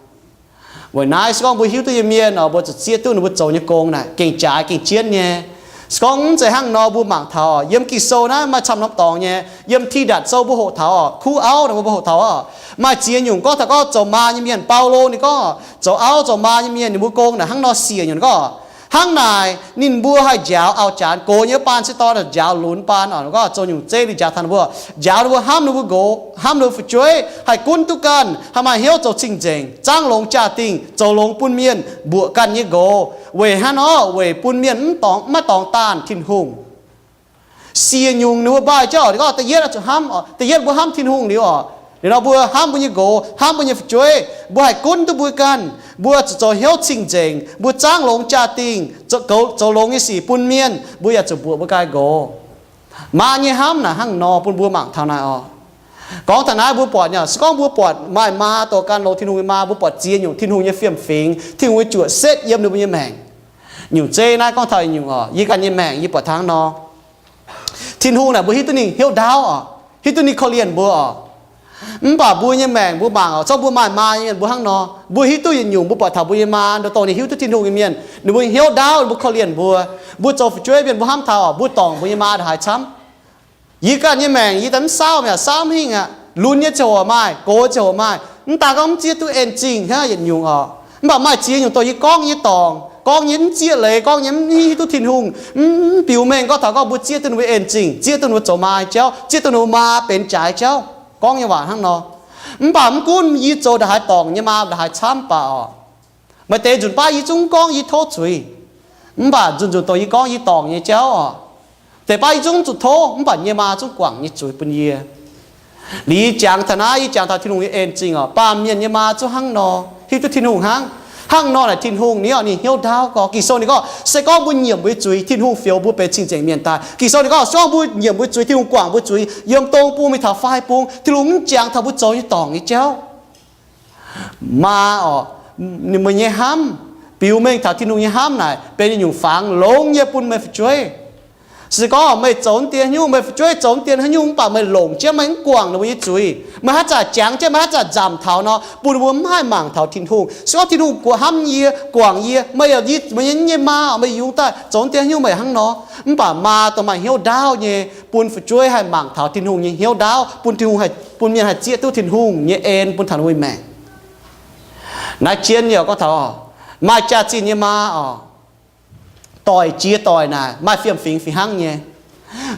Weic naaiv se gorngv mbuo hiuv duqv nyei mienh oc, mbuo zuqc zieqv duqv ninh mbuo zoux nyei gong naaic gengh jaaix gengh jienv nyei. Se gorngv mv zeiz hnangv nor mbuo mangc taux yiem Ging-Sou naaiv maaih camv norm dorngx nyei. Yiem Tidatc Sou mbuo hoqc taux oc, kuv auv naaic mbuo hoqc taux oc, maaih ziex nyungc gorngv taux gorngv zoux maa nyei mienh. Baulo ninh gorngv zoux auv zoux maa nyei mienh ninh mbuo gong naaic hnangv nor siec nyungc gorngv, hnangv naaic ninh mbuo haih njaaux auv-janx, gox nyei baan se dorh njaaux lunx baan oc. Ninh gorngv zoux nyungc zeiv ninh njaaux taux ninh mbuo, njaaux ninh mbuo hnamv ninh mbuo nqox, hnamv ninh mbuo fu'jueiv, haih gunv duqv ganh, haih maaih hnyouv zoux cing-nzengc, zaangv longx jaa-dingh, zoux longx bun mienh mbuoqc ganh nyei nqox. Weic hnangv nor weic bun mienh mv dorngx, maiv dorngx daanh Tin-Hungh. Siec nyungc ninh mbuo mbaih jauv oc. Ninh gorngv da'yietv oix zuqc hnamv, da'yietv mbuo hnamv Tin-Hungh liuz oc, liuz nor mbuo hnamv mbuo nyei nqox, hnamv mbuo nyei fu'jueiv, mbuo haih gunv duqv mbuo ganh, mbuo zuqc zoux hnyouv cing-nzengc, mbuo zaangv longx jaa-dingh, zoux longx nyei sic bun mienh, mbuo yaac zuqc mbuoqc mbuo ganh nqox. Maa nyei hnamv naaic hnangv nor bun mbuo mangc taux naaic oc. Gorngv taux naaiv mbuo buatc nyei, se gorngv mbuo buatc maaih maa doqc gan longx, Tin-Hungh nyei maa, mbuo buatc ziex nyungc Tin-Hungh nyei fiem-fingx, Tin-Hungh nyei juoqc setv yiem ninh mbuo nyei maengc. Nyungc zeiv naaiv gorngv taux nyungc oc, yie ganh nyei maengc yie buatc hnangv nor. Tin-Hungh naaic mbuo hiuv duqv ninh hnyouv ndaauv oc, hiuv duqv ninh korv-lienh mbuo oc. Mv baac mbuo nyei maengc mbuo mangc oc, zorqv mbuo maaih maa nyei mienh mbuo hnangv nor, mbuo hiuv duqv yietc nyungc, mbuo buatc taux mbuo nyei maa, dongh ninh hiuv duqv Tin-Hungh nyei mienh, ninh mbuo hnyouv ndaauv, ninh mbuo korv-lienh mbuo. Mbuo zoux fu'jueiv mienh mbuo hnamv taux oc, mbuo dorngc mbuo nyei maa ndongc haaix camv. Yie ganh nyei maengc yie daaih mv saauv mi'aqv, saauv mv hingh aqv. Lunx nyei ziangh hoc maaih, gox ziangh hoc maaih, mv daaih gorngv mv zieqv duqv en zingh hnangv yietc nyungc oc. Mv baac maaih ziex nyungc dongh yie gorngv nyei dorngc, gorngv nyei mv zieqv leiz, gorngv nyei mv hiuv duqv Tin-Hungh, mv biux mengh gorngv taux gorngv mbuo zieqv duqv ninh mbuo en zingh, zieqv duqv ninh mbuo zoux maa jauv, zieqv duqv ninh mbuo maa benx jaaix jauv. Gorngv nyei waac hnangv nor. Mv baac mv gunv yie zoux ndongc haaix dorngc nyei maa ndongc haaix camv baac oc, maaih deix nzunc baav yie zungv gorngv yie tov zuiz. Mv baac nzunc nzunc dongh yie gorngv yie dorngc nyei jauv oc, deix baav yie zungv zuqc tov, mv baac yie nyei maa zungv guangc nyei zuiz bun yie. Liuz yie jangx taux naaiv, yie jangx taux Tin-Hungh nyei en zingh oc. Baamh mienh nyei maa zungv hnangv nor, hiuv duqv Tin-Hungh hnangv. Hnangv nor naaic Tin-Hungh ninh, ninh hnyouv ndaauv gorx. Ging-Sou ninh gorngv se gorngv mbuo nyiemc mbuo nyei zuiz, Tin-Hungh fioux mbuo benx cing-nzengc mienh daaih. Ging-Sou ninh gorngv se gorngv mbuo nyiemc mbuo nyei zuiz, Tin-Hungh guangc mbuo zuiz, yiem dong bung mingh taux fai bung, Tin-Hungh mv jangx taux mbuo zoux nyei dorngc nyei jauv. Maa oc, meih nyei hnamv, biux mengh taux Tin-Hungh nyei hnamv naaic benx nyungc fangx longx nyei bun meih fu'jueiv. Se gorngv meih zoux naaiv deix nyungc, meih fu'jueiv zoux naaiv deix haaix nyungc, mv baac meih longc jienv, meih mv guangc ninh mbuo nyei zuiz, meih haaix zanc jangx jienv, meih haaix zanc nzamc taux nor, bun ninh mbuo mv haih mangc taux Tin-Hungh. Se gorngv Tin-Hungh guangc yie, guangc yie, meih yaac, meih nyei maa, meih yungz daaih zoux naaiv deix haaix nyungc, meih hnangv nor. Mv baac maa dongh maaih hnyouv ndaauv nyei, bun fu'jueiv haih mangc taux Tin-Hungh nyei hnyouv ndaauv, bun Tin-Hungh haih, bun mienh haih zieqv duqv Tin-Hungh nyei en bun taux ninh mbuo maengc. Naaiv jienv nyei oc, gorngv taux maaih jaax-zinh nyei maa oc, doic jiex doic naaic maaih fiem-fingx fih hnangv nyei.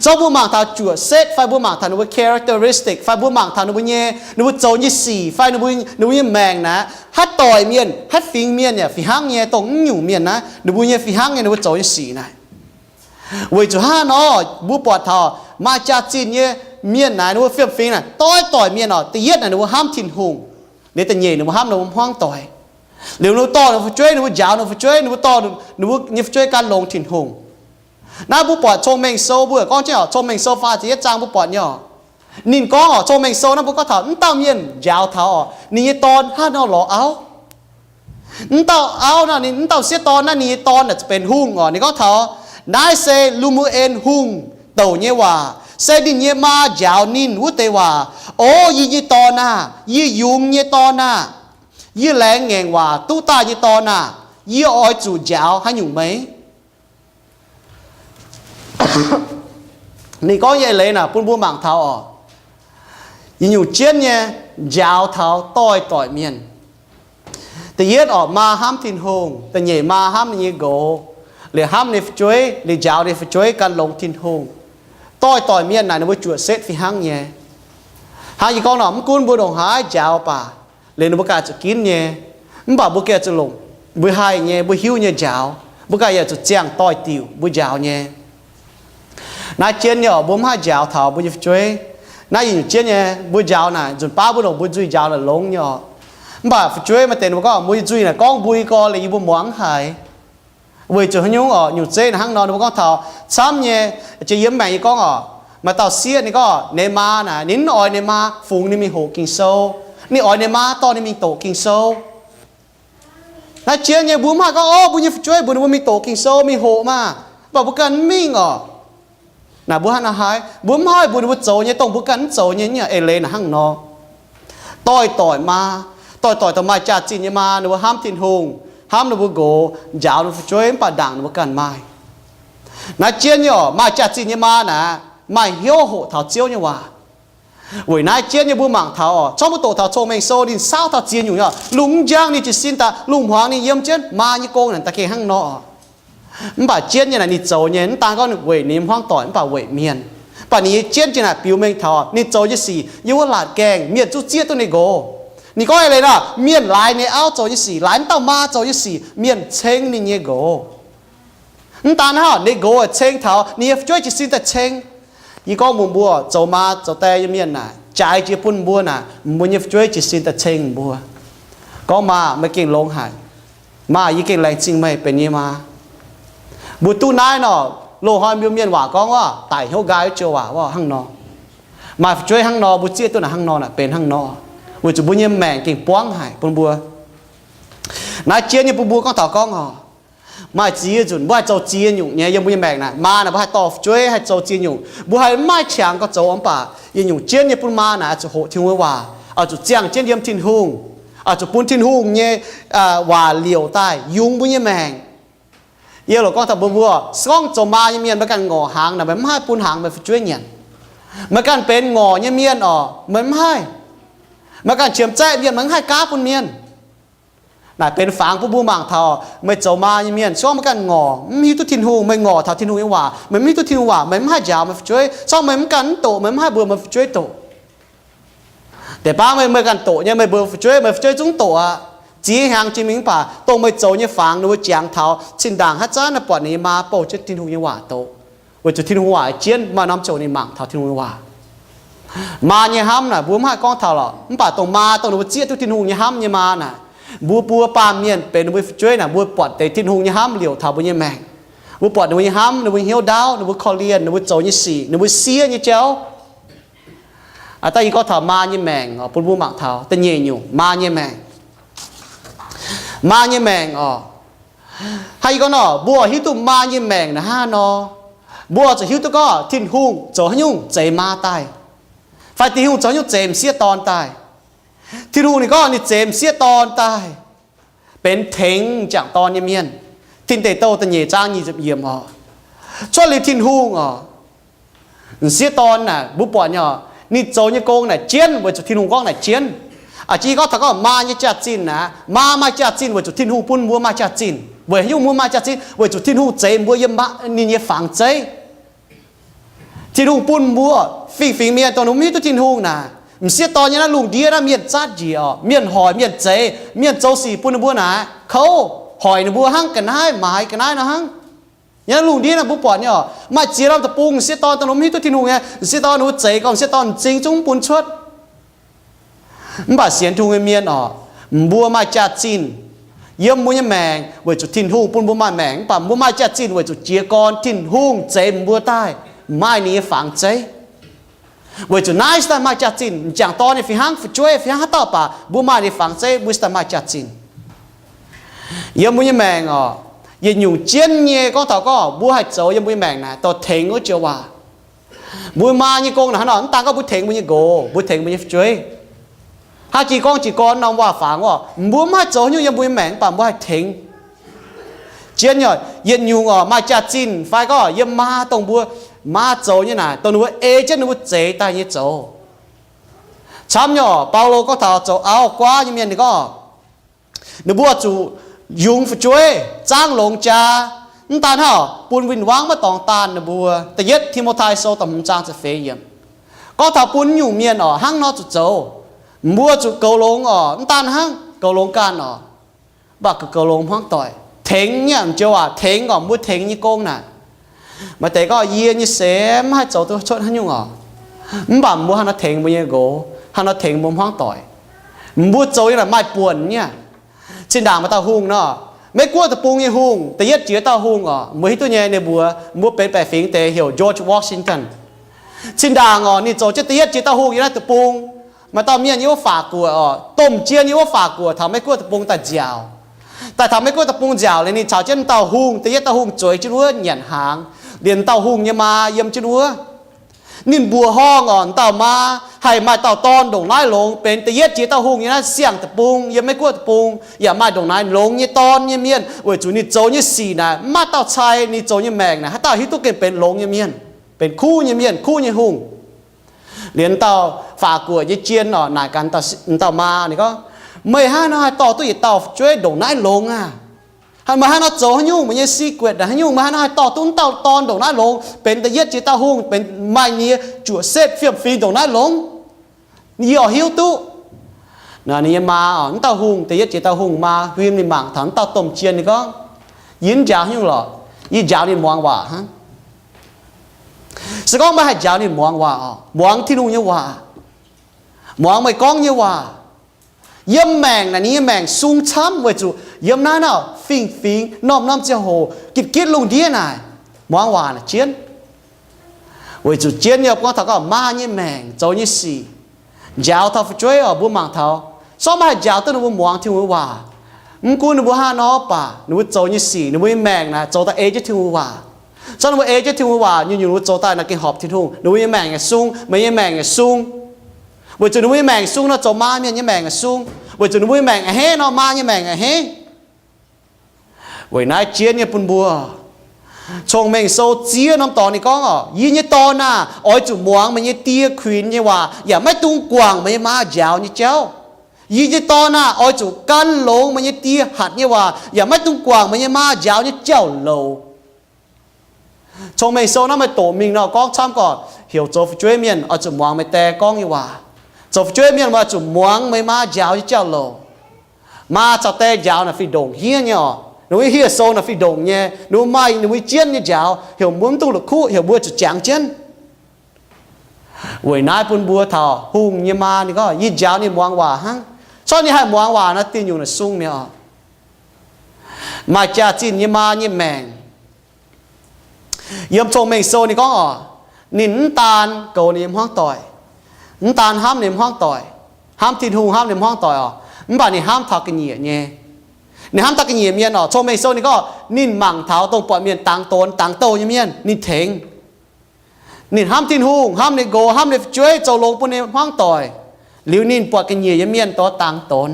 Zorqv mbuo mangc taux juoqc setv fai mbuo mangc taux ninh mbuo characteristic fai mbuo mangc taux ninh mbuo nyei, ninh mbuo zoux nyei sic fai ninh mbuo, ninh mbuo nyei maengc naaic, haaix doic mienh, haaix fingx mienh yaac fih hnangv nyei, dongh mv nyungc mienh naaiv ninh mbuo nyei fih hnangv nyei ninh mbuo zoux nyei sic naaic. Weic zuqc hnangv nor, mbuo buatc taux maaih jaax-zinh nyei mienh naaic ninh mbuo fiem-fingx naaic, doix-doic mienh oc, da'yietv naaic ninh mbuo hnamv Tin-Hungh, liuz da'nyeic ninh mbuo hnamv ninh mbuo hmuangv doic. Liuz ninh mbuo dorh ninh mbuo fu'jueiv, ninh mbuo njaaux ninh mbuo fu'jueiv, ninh mbuo dorh ninh mbuo nyei fu'jueiv gan longx Tin-Hungh. Naaiv mbuo buatc Cong-Mengh Sou, mbuo gorngv jienv oc, Cong-Mengh Sou faah ziepc yietv zaang mbuo buatc nyei oc. Ninh gorngv oc, Cong-Mengh Sou naaiv mbuo gorngv taux mv dauh mienh njaaux taux oc, ninh nyei dorn hnangv nor lorz auv. Mv dauh auv naaiv, ninh mv dauh sieqv dorn naaiv, ninh nyei dorn naaic benx hungh oc. Ninh gorngv taux, naaiv se Lu^mu^en Hungh douc nyei waac, se ninh nyei maa njaaux ninh wuov deix waac. O yie nyei dorn aah! Yie yungz nyei dorn aah! Yie laengz ngaengc waac duqv daaih nyei dorn aah! Yie oix zuqc njaaux haaix nyungc meih? Ninh gorngv nyei eix leiz naaic bun mbuo mangc taux oc, yietc nyungc jienv nyei njaaux taux doix-doic mienh. Da'yietv oc, maa hnamv Tin-Hungh, da'nyeic maa hnamv ninh nyei nqox, liuz hnamv ninh fu'jueiv, liuz njaaux ninh fu'jueiv gan longx Tin-Hungh. Doix-doic mienh naaic ninh mbuo juoqc setv fih hnangv nyei. Hnangv yie gorngv nor, mv gunv mbuo ndongc haaix njaaux baac, liuz ninh mbuo ganh zuqc ginv nyei. Mv baac mbuo ganh zuqc longc, mbuo haih nyei, mbuo hiuv nyei njaaux, mbuo ganh yaac zuqc ziangh doix-diuc mbuo njaaux nyei. Naaiv jienv nyei oc, mbuo mv haih njaaux taux mbuo nyei fu'jueiv. Naaiv yietc nyungc jienv nyei, mbuo njaaux naaic nzunc baav mbuo longc mbuo nzuih njaaux naaic longx nyei oc. Mv baac fu'jueiv maaih deix ninh mbuo gorngv mbuo nyei nzuih naaic gorngv mbui gorx liuz yie mbuo muangx mv haiz. Weic zuqc haaix nyungc oc, nyungc zeiv naaic hnangv nor, ninh mbuo gorngv taux camv nyei, jiex yiem maengc yie gorngv oc, maaih dauh sieqv ninh gorngv ninh maa naaic ninh mv oix ninh maa fungx ninh mingh hoqc Ging-Sou. Ninh oix ninh maa dorh ninh mingh doqc Ging-Sou. Naaiv jienv nyei mbuo mv haih gorngv, o, mbuo nyei fu'jueiv mbuox ninh mbuo mingh doqc Ging-Sou mingh hoqc maah, mv baac mbuo ganh mv mingh oc. Naaic mbuo hnangv naaiv haaix, mbuo mv haih mbuox ninh mbuo zoux nyei dongh mbuo ganh mv zoux nyei. Eix leiz naaic hnangv nor. Doix-doic maa, doix-doic dongh maaih jaax-zinh nyei maa, ninh mbuo hnamv Tin-Hungh, hnamv ninh mbuo nqox, njaaux ninh mbuo fu'jueiv mv baac ndaangc ninh mbuo ganh maaih. Naaiv jienv nyei oc, maaih jaax-zinh nyei maa naaic maaih hnyouv hoqc taux Ziouv nyei waac. Weic naaiv jienv nyei mbuo mangc taux oc, corc mbuo doqc taux Cong-Mengh Sou ninh saauv taux ziex nyungc nyei oc, lungh njang ninh jiez sin daaih, lungh hmuangx ninh yiem jienv maa nyei gong naaic da'gengh hnangv nor oc. Mv baac jienv nyei naaic ninh zoux nyei, mv daan gorngv weic ninh nyei hmuangv doic mv baac weic mienh. Mv baac ninh nyei jienv jiex naaic biux mengh taux ninh zoux nyei sic yiem wuov laatc gaengh mienh zungv zieqv duqv ninh nqox. Ninh gorngv eix leiz nor, mienh laaix ninh auv zoux nyei sic, laaix mv dauh maa zoux nyei sic, mienh ceng ninh nyei nqox. Mv daan hnangv, ninh nqox ceng taux ninh nyei fu'jueiv jiez sin daaih ceng. Yie gorngv mbuox mbuo, zoux maa zoux die nyei mienh naaic, jaaix jiex bun mbuo naaic, mbuo nyei fu'jueiv jiez sin daaih ceng mbuo. Gorngv, Maa, meih gengh longx haic. Maa, yie gengh laengz zingh meih benx yie nyei maa. Mbuo duqv naaiv nor, loz-hnoi mbuo mienh waac gorngv wuov, daic hnyouv nqaai wuov joux waac wuov hnangv nor. Maaih fu'jueiv hnangv nor, mbuo zieqv duqv naaic hnangv nor naaic benx hnangv nor, weic zuqc mbuo nyei maengc gengh buangv haic bun mbuo. Naaiv jienv nyei bun mbuo gorngv taux gorngv oc, maaih ziex nzunc mbuo haih zoux ziex nyungc nyei yiem mbuo nyei maengc naaic. Maa naaic mbuo haih dorh fu'jueiv haih zoux ziex nyungc, mbuo haih maaih qangx gorngv zoux, mv baac yietc nyungc jienv nyei bun maa naaic oix zuqc hoqc Tin-Hungh nyei waac, oix zuqc ziangh jienv yiem Tin-Hungh, oix zuqc bun Tin-Hungh nyei waac liouc daaih yungz mbuo nyei maengc. Yie loc gorngv taux mbuo mbuo, se gorngv zoux maa nyei mienh meih ganh ngorc hnaangx naaic, meih mv haih bun hnaangx meih fu'jueiv nyanc. Meih ganh benx ngorc nyei mienh oc, meih mv haih. Meih ganh qiemx zaeqv mienh, meih mv haih gaav bun mienh. Naaic benx fangx bun mbuo mangc taux meih zoux maa nyei mienh, se gorngv meih ganh ngorc, mv hiuv duqv Tin-Hungh, meih ngorc taux Tin-Hungh nyei waac, meih mv hiuv duqv Tin-Hungh waac, meih mv haih njaaux meih fu'jueiv. Se gorngv meih mv ganh mv doqc, meih mv haih mbuox meih fu'jueiv doqc. Deix baav meih, meih ganh doqc nyei, meih mbuox fu'jueiv, meih fu'jueiv zungv doqc aqv. Ziex hnyangx jiex mingh mv baac dongh meih zoux nyei fangx ninh mbuo jangx taux zinh ndaangc haaix zanc naaic buatc ninh nyei maa bouh jienv Tin-Hungh nyei waac doqc. Weic zuqc Tin-Hungh waac jienv maaih norm ziouc ninh mangc taux Tin-Hungh nyei waac. Maa nyei hnamv naaic mbuo mv haih gorngv taux lorqc, mv baac dongh maa dongh ninh mbuo zieqv duqv Tin-Hungh nyei hnamv nyei maa naaic, mbuo buo baamh mienh benx ninh mbuo fu'jueiv naaic, mbuo buatc deix Tin-Hungh nyei hnamv liouc taux mbuo nyei maengc. Mbuo buatc ninh mbuo nyei hnamv, ninh mbuo hnyouv ndaauv, ninh mbuo korv-lienh, ninh mbuo zoux nyei sic, ninh mbuo siev nyei jauv. Aa, daaih yie gorngv taux maa nyei maengc oc, bun mbuo mangc taux da'nyeic nyungc maa nyei maengc. Maa nyei maengc oc. Hnangv yie gorngv nor, mbuo hiuv duqv maa nyei maengc naaic hnangv nor. Mbuo zuqc hiuv duqv gorngv Tin-Hungh zoux haaix nyungc zeix maa daaih, fai Tin-Hungh zoux haaix nyungc zeix m'sieqv dorn daaih. Tin-Hungh ninh gorngv ninh zeix m'sieqv dorn daaih benx tengx m'jangc dorn nyei mienh. Tin Deic Douh da'nyeic zaang nyic ziepc yiemc oc. Cuotv liuz Tin-Hungh oc, m'sieqv dorn naaic mbuo buatc nyei oc, ninh zoux nyei gong naaic jienv weic zuqc Tin-Hungh gorngv naaic jienv. A'jang gorngv taux gorngv maa nyei jaax-zinh naaic, maa maaih jaax-zinh weic zuqc Tin-Hungh bun mbuo maaih jaax-zinh. Weic haaix nyungc mbuo maaih jaax-zinh? Weic zuqc Tin-Hungh zeix mbuo yiem ninh nyei fangx zeiv. Tin-Hungh bun mbuo fingx-fingx mienh dongh mv hiuv duqv Tin-Hungh naaic, m'sieqv dorn nyei naaiv lungh ndiev naaiv mienh zatv njiec oc, mienh hoic, mienh zeix, mienh zoux sic bun ninh mbuo naaic kouv, hoic ninh mbuo hnangv ga'naaiv maaiz ga'naaiv nor hnangv. Yiem naaiv lungh ndiev naaiv mbuo buatc nyei oc, maaih ziex norm deic-bung m'sieqv dorn dongh mv hiuv duqv Tin-Hungh nyei, m'sieqv dorn ninh mbuo zeix gorngv m'sieqv dorn m'zing zungv mv bun cuotv. Mv baac sienx Tin-Hungh nyei mienh oc, mbuo maaih jaax-zinh yiem mbuo nyei maengc weic zuqc Tin-Hungh bun mbuo maaih maengc, mv baac mbuo maaih jaax-zinh weic zuqc jiez gorn Tin-Hungh zeix mbuo daaih maaih ninh nyei fangx zeiv. Weic zuqc naaiv se daaih maaih jaax-zinh. M'jangc dorn ninh fih hnangv, fu'jueiv fih hnangv, haaix dauh baac mbuo maaih ninh nyei fangx zeiv mbuo se daaih maaih jaax-zinh. Yiem mbuo nyei maengc oc, yietc nyungc jienv nyei gorngv taux gorngv mbuo haih zoux yiem mbuo nyei maengc naaic dorh tengx wuov joux waac. Mbuo maa nyei gong naaic hnangv nor, mv daan gorngv mbuo tengx mbuo nyei nqox, mbuo tengx mbuo nyei fu'jueiv. Haaix jih gorngv jiez gorn norm waac-fangx oc, mbuo mv haih zoux haaix nyungc yiem mbuo nyei maengc mv baac mbuo haih tengx. Jienv nyei, yietc nyungc oc, maaih jaax-zinh fai gorngv yiem maa dongh mbuo maa zoux nyei naaic, dongh ninh mbuo ei jienv ninh mbuo zeix daaih nyei zoux. Camv nyei oc, Baulo gorngv taux zoux auv-guaav nyei mienh ninh gorngv, ninh mbuo zuqc yungz fu'jueiv, zaangv longx jaa, mv daan hnangv bun win-wangv maiv dorngx daanh ninh mbuo. Da'yietv Ti^mo^tai Sou da'hmz zaang ziepc feix yiemc. Gorngv taux bun nyungc mienh oc hnangv nor zuqc zoux, mbuo zuqc goux longx oc, mv daan hnangv goux longx ganh oc, mv baac goux longx hmuangv doic. Tengx nyei, m'joux waac tengx oc, mbuo tengx nyei gong naaic. Maaih deix gorngv yie nyei seix mv haih zoux duqv cuotv haaix nyungc oc, mv baac mbuo haaix nor tengx mbuo nyei nqox, haaix nor tengx mbuo hmuangv doic. Mbuo zoux nyei naaic maaih buonc nyei. Zinh ndaangc maaih dauh hungh nor, Meiv-Guoqv deic-bung nyei hungh, da'yietv jiex dauh hungh oc, mbuo hiuv duqv nyei, ninh mbuox mbuo benx baeqc fingx deix heuc George Washington. Zinh ndaangc oc, ninh zoux jienv da'yietv jiex dauh hungh yiem naaiv deic-bung. Maaih dauh mienh yiem wuov Faac Guoqv oc, domh jien yiem wuov Faac Guoqv taux Meiv-Guoqv deic-bung daaih nziaauc. Daaih taux Meiv-Guoqv deic-bung nziaauc liuz, ninh caux jienv dauh hungh, da'yietv dauh hungh zueiz jienv wuov nyanc hnaangx. Liuz dauh hungh nyei maa yiem jienv wuov. Ninh mbuoqc horngh oc, dauh maa haih maaih dauh dorn ndongc naaiv longx, benx da'yietv jiex dauh hungh yiem naaiv siang deic-bung, yiem Meiv-Guoqv deic-bung, yaac maaih ndongc naaiv longx nyei dorn nyei mienh, weic zuqc ninh zoux nyei sic naaic mv maaih dauh cai. Ninh zoux nyei maengc naaic haaix dauh hiuv duqv gengh benx longx nyei mienh, benx kuv nyei mienh, kuv nyei hungh. Liuz dauh Faac Guoqv nyei jien oc naaic gaax dauh maa, ninh gorngv, Meih hnangv haaix nor haih dorh duqv yietc dauh fu'jueiv ndongc naaiv longx aah? Meih hnangv haaix nor zoux haaix nyungc? Meih nyei secret haaix nyungc? Meih hnangv haaix nor haih dorh duqv dauh dorn ndongc naaiv longx, benx da'yietv jiex dauh hungh, benx maaih nyei juoqc setv fiem-fingx ndongc naaiv longx? Yie oix hiuv duqv. Ninh nyei maa oc, wuov dauh hungh, da'yietv jiex dauh hungh maa huin ninh mangc taux wuov dauh domh jien, ninh gorngv, Yie mv njaaux haaix nyungc lorqc. Yie njaaux ninh muangx waac hnangv. Se gorngv meih haih njaaux ninh muangx waac oc, muangx Tin-Hungh nyei waac, muangx meih gorngv nyei waac, yiem maengc naaic ninh nyei maengc sung camv, weic zuqc yiem naaiv naaic fingx-fingx norm-norm ziangh hoc gitv-gitv lungh ndiev naaic, muangx waac naaic jienv. Weic zuqc jienv nyei gorngv taux gorngv maa nyei maengc zoux nyei sic, njaaux taux fu'jueiv oc, mbuo mangc taux, se gorngv meih haih njaaux duqv ninh mbuo muangx Tin-Hungh nyei waac, mv gunv ninh mbuo hnangv haaix nor baac ninh mbuo zoux nyei sic, ninh mbuo nyei maengc naaic zoux daaih ei jienv Tin-Hungh waac. Se gorngv ninh mbuo ei jienv Tin-Hungh waac, nyungc-nyungc ninh mbuo zoux daaih naaic gengh horpc Tin-Hungh, ninh mbuo nyei maengc yaac sung, meih nyei maengc yaac sung. Weic zuqc ninh mbuo nyei maengc sung nor, zoux maa mienh nyei maengc yaac sung. Weic zuqc ninh mbuo nyei maengc a'hneiv nor, maa nyei maengc a'hneiv. Weic naaiv jienv nyei bun mbuo, Cong-Mengh Sou ziex norm dorngx ninh gorngv oc, Yie nyei dorn aah! Oix zuqc muangx meih nyei die kuinx nyei waac, yaac maiv dungx guangc meih nyei maa njaaux nyei jauv. Yie nyei dorn aah! Oix zuqc gan longx meih nyei die hatc nyei waac, yaac maiv dungx guangc meih nyei maa njaaux nyei jauv-louc. Cong-Mengh Sou naaiv maaih doqc mingh nor gorngv camv gorqv heuc zoux fu'jueiv mienh oix zuqc muangx meih die gorngv nyei waac. Zoux fu'jueiv mienh oix zuqc muangx meih maa njaaux nyei jauv-louc. Maa caux die njaaux naaic fih ndongc hniev nyei oc. Ninh mbuo hieh sou naaic fih ndongc nyei, ninh mbuo maaih ninh mbuo jienv nyei njaaux, heuc mbuo mv dungx la'kuqv, heuc mbuo zuqc jangx jienv. Weic naaiv bun mbuo taux hungh nyei maa ninh gorngv, Yie njaaux ninh muangx waac hnangv. Se gorngv ninh haih muangx waac nor, diuh nyungc naaic sung mi'aqv oc. Maaih jaax-zinh nyei maa nyei maengc. Yiem Cong-Mengh Sou ninh gorngv oc, ninh mv daan goux ninh nyei hmuangv doic, mv daan hnamv ninh nyei hmuangv doic, hnamv Tin-Hungh, hnamv ninh hmuangv doic oc, mv baac ninh hnamv taux ga'nyiec nyei. Ninh hnamv taux ga'nyiec mienh oc. Cong-Mengh Sou ninh gorngv ninh mangc taux dongh buatc mienh dangx donx dangx douh nyei mienh ninh tengx. Ninh hnamv Tin-Hungh, hnamv ninh nqox, hnamv ninh fu'jueiv, zoux longx bun ninh hmuangv doic. Liuz ninh buatc ga'nyiec nyei mienh dongh dangx donx.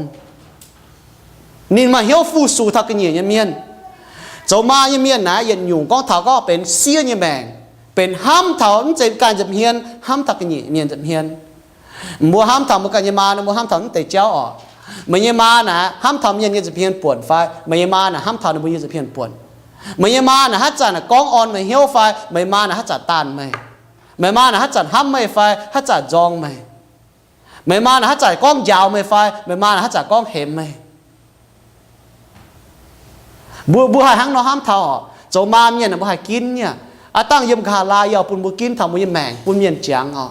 Ninh maaih hnyouv fu-sux taux ga'nyiec nyei mienh. Zoux maa nyei mienh naaiv yietc nyungc gorngv taux gorngv benx siev nyei maengc, benx hnamv taux mv zeiz ganh nza'hmien, hnamv taux ga'nyiec mienh nza'hmien. Mbuo hnamv taux mbuo ganh nyei maa nor, mbuo hnamv taux mv deix jauv oc. Meih nyei maa naaic hnamv taux mienh nyei nza'hmien buonc fai? Meih nyei maa naaic hnamv taux ninh mbuo nyei nza'hmien buonc? Meih nyei maa naaic haaix zanc naaic gorngv orn meih hnyouv fai? Meih maa naaic haaix zanc daanh meih? Meih maa naaic haaix zanc hnamv meih fai haaix zanc nzorng meih? Meih maa naaic haaix zanc gorngv njaaux meih fai? Meih maa naaic haaix zanc gorngv hemx meih? Mbuo, mbuo haih hnangv nor hnamv taux oc. Zoux maa mienh naaic mbuo haih ginv nyei. Aav dangh yiem nqa'haav laai yie oix bun mbuo ginv taux mbuo nyei maengc, bun mienh jangx oc.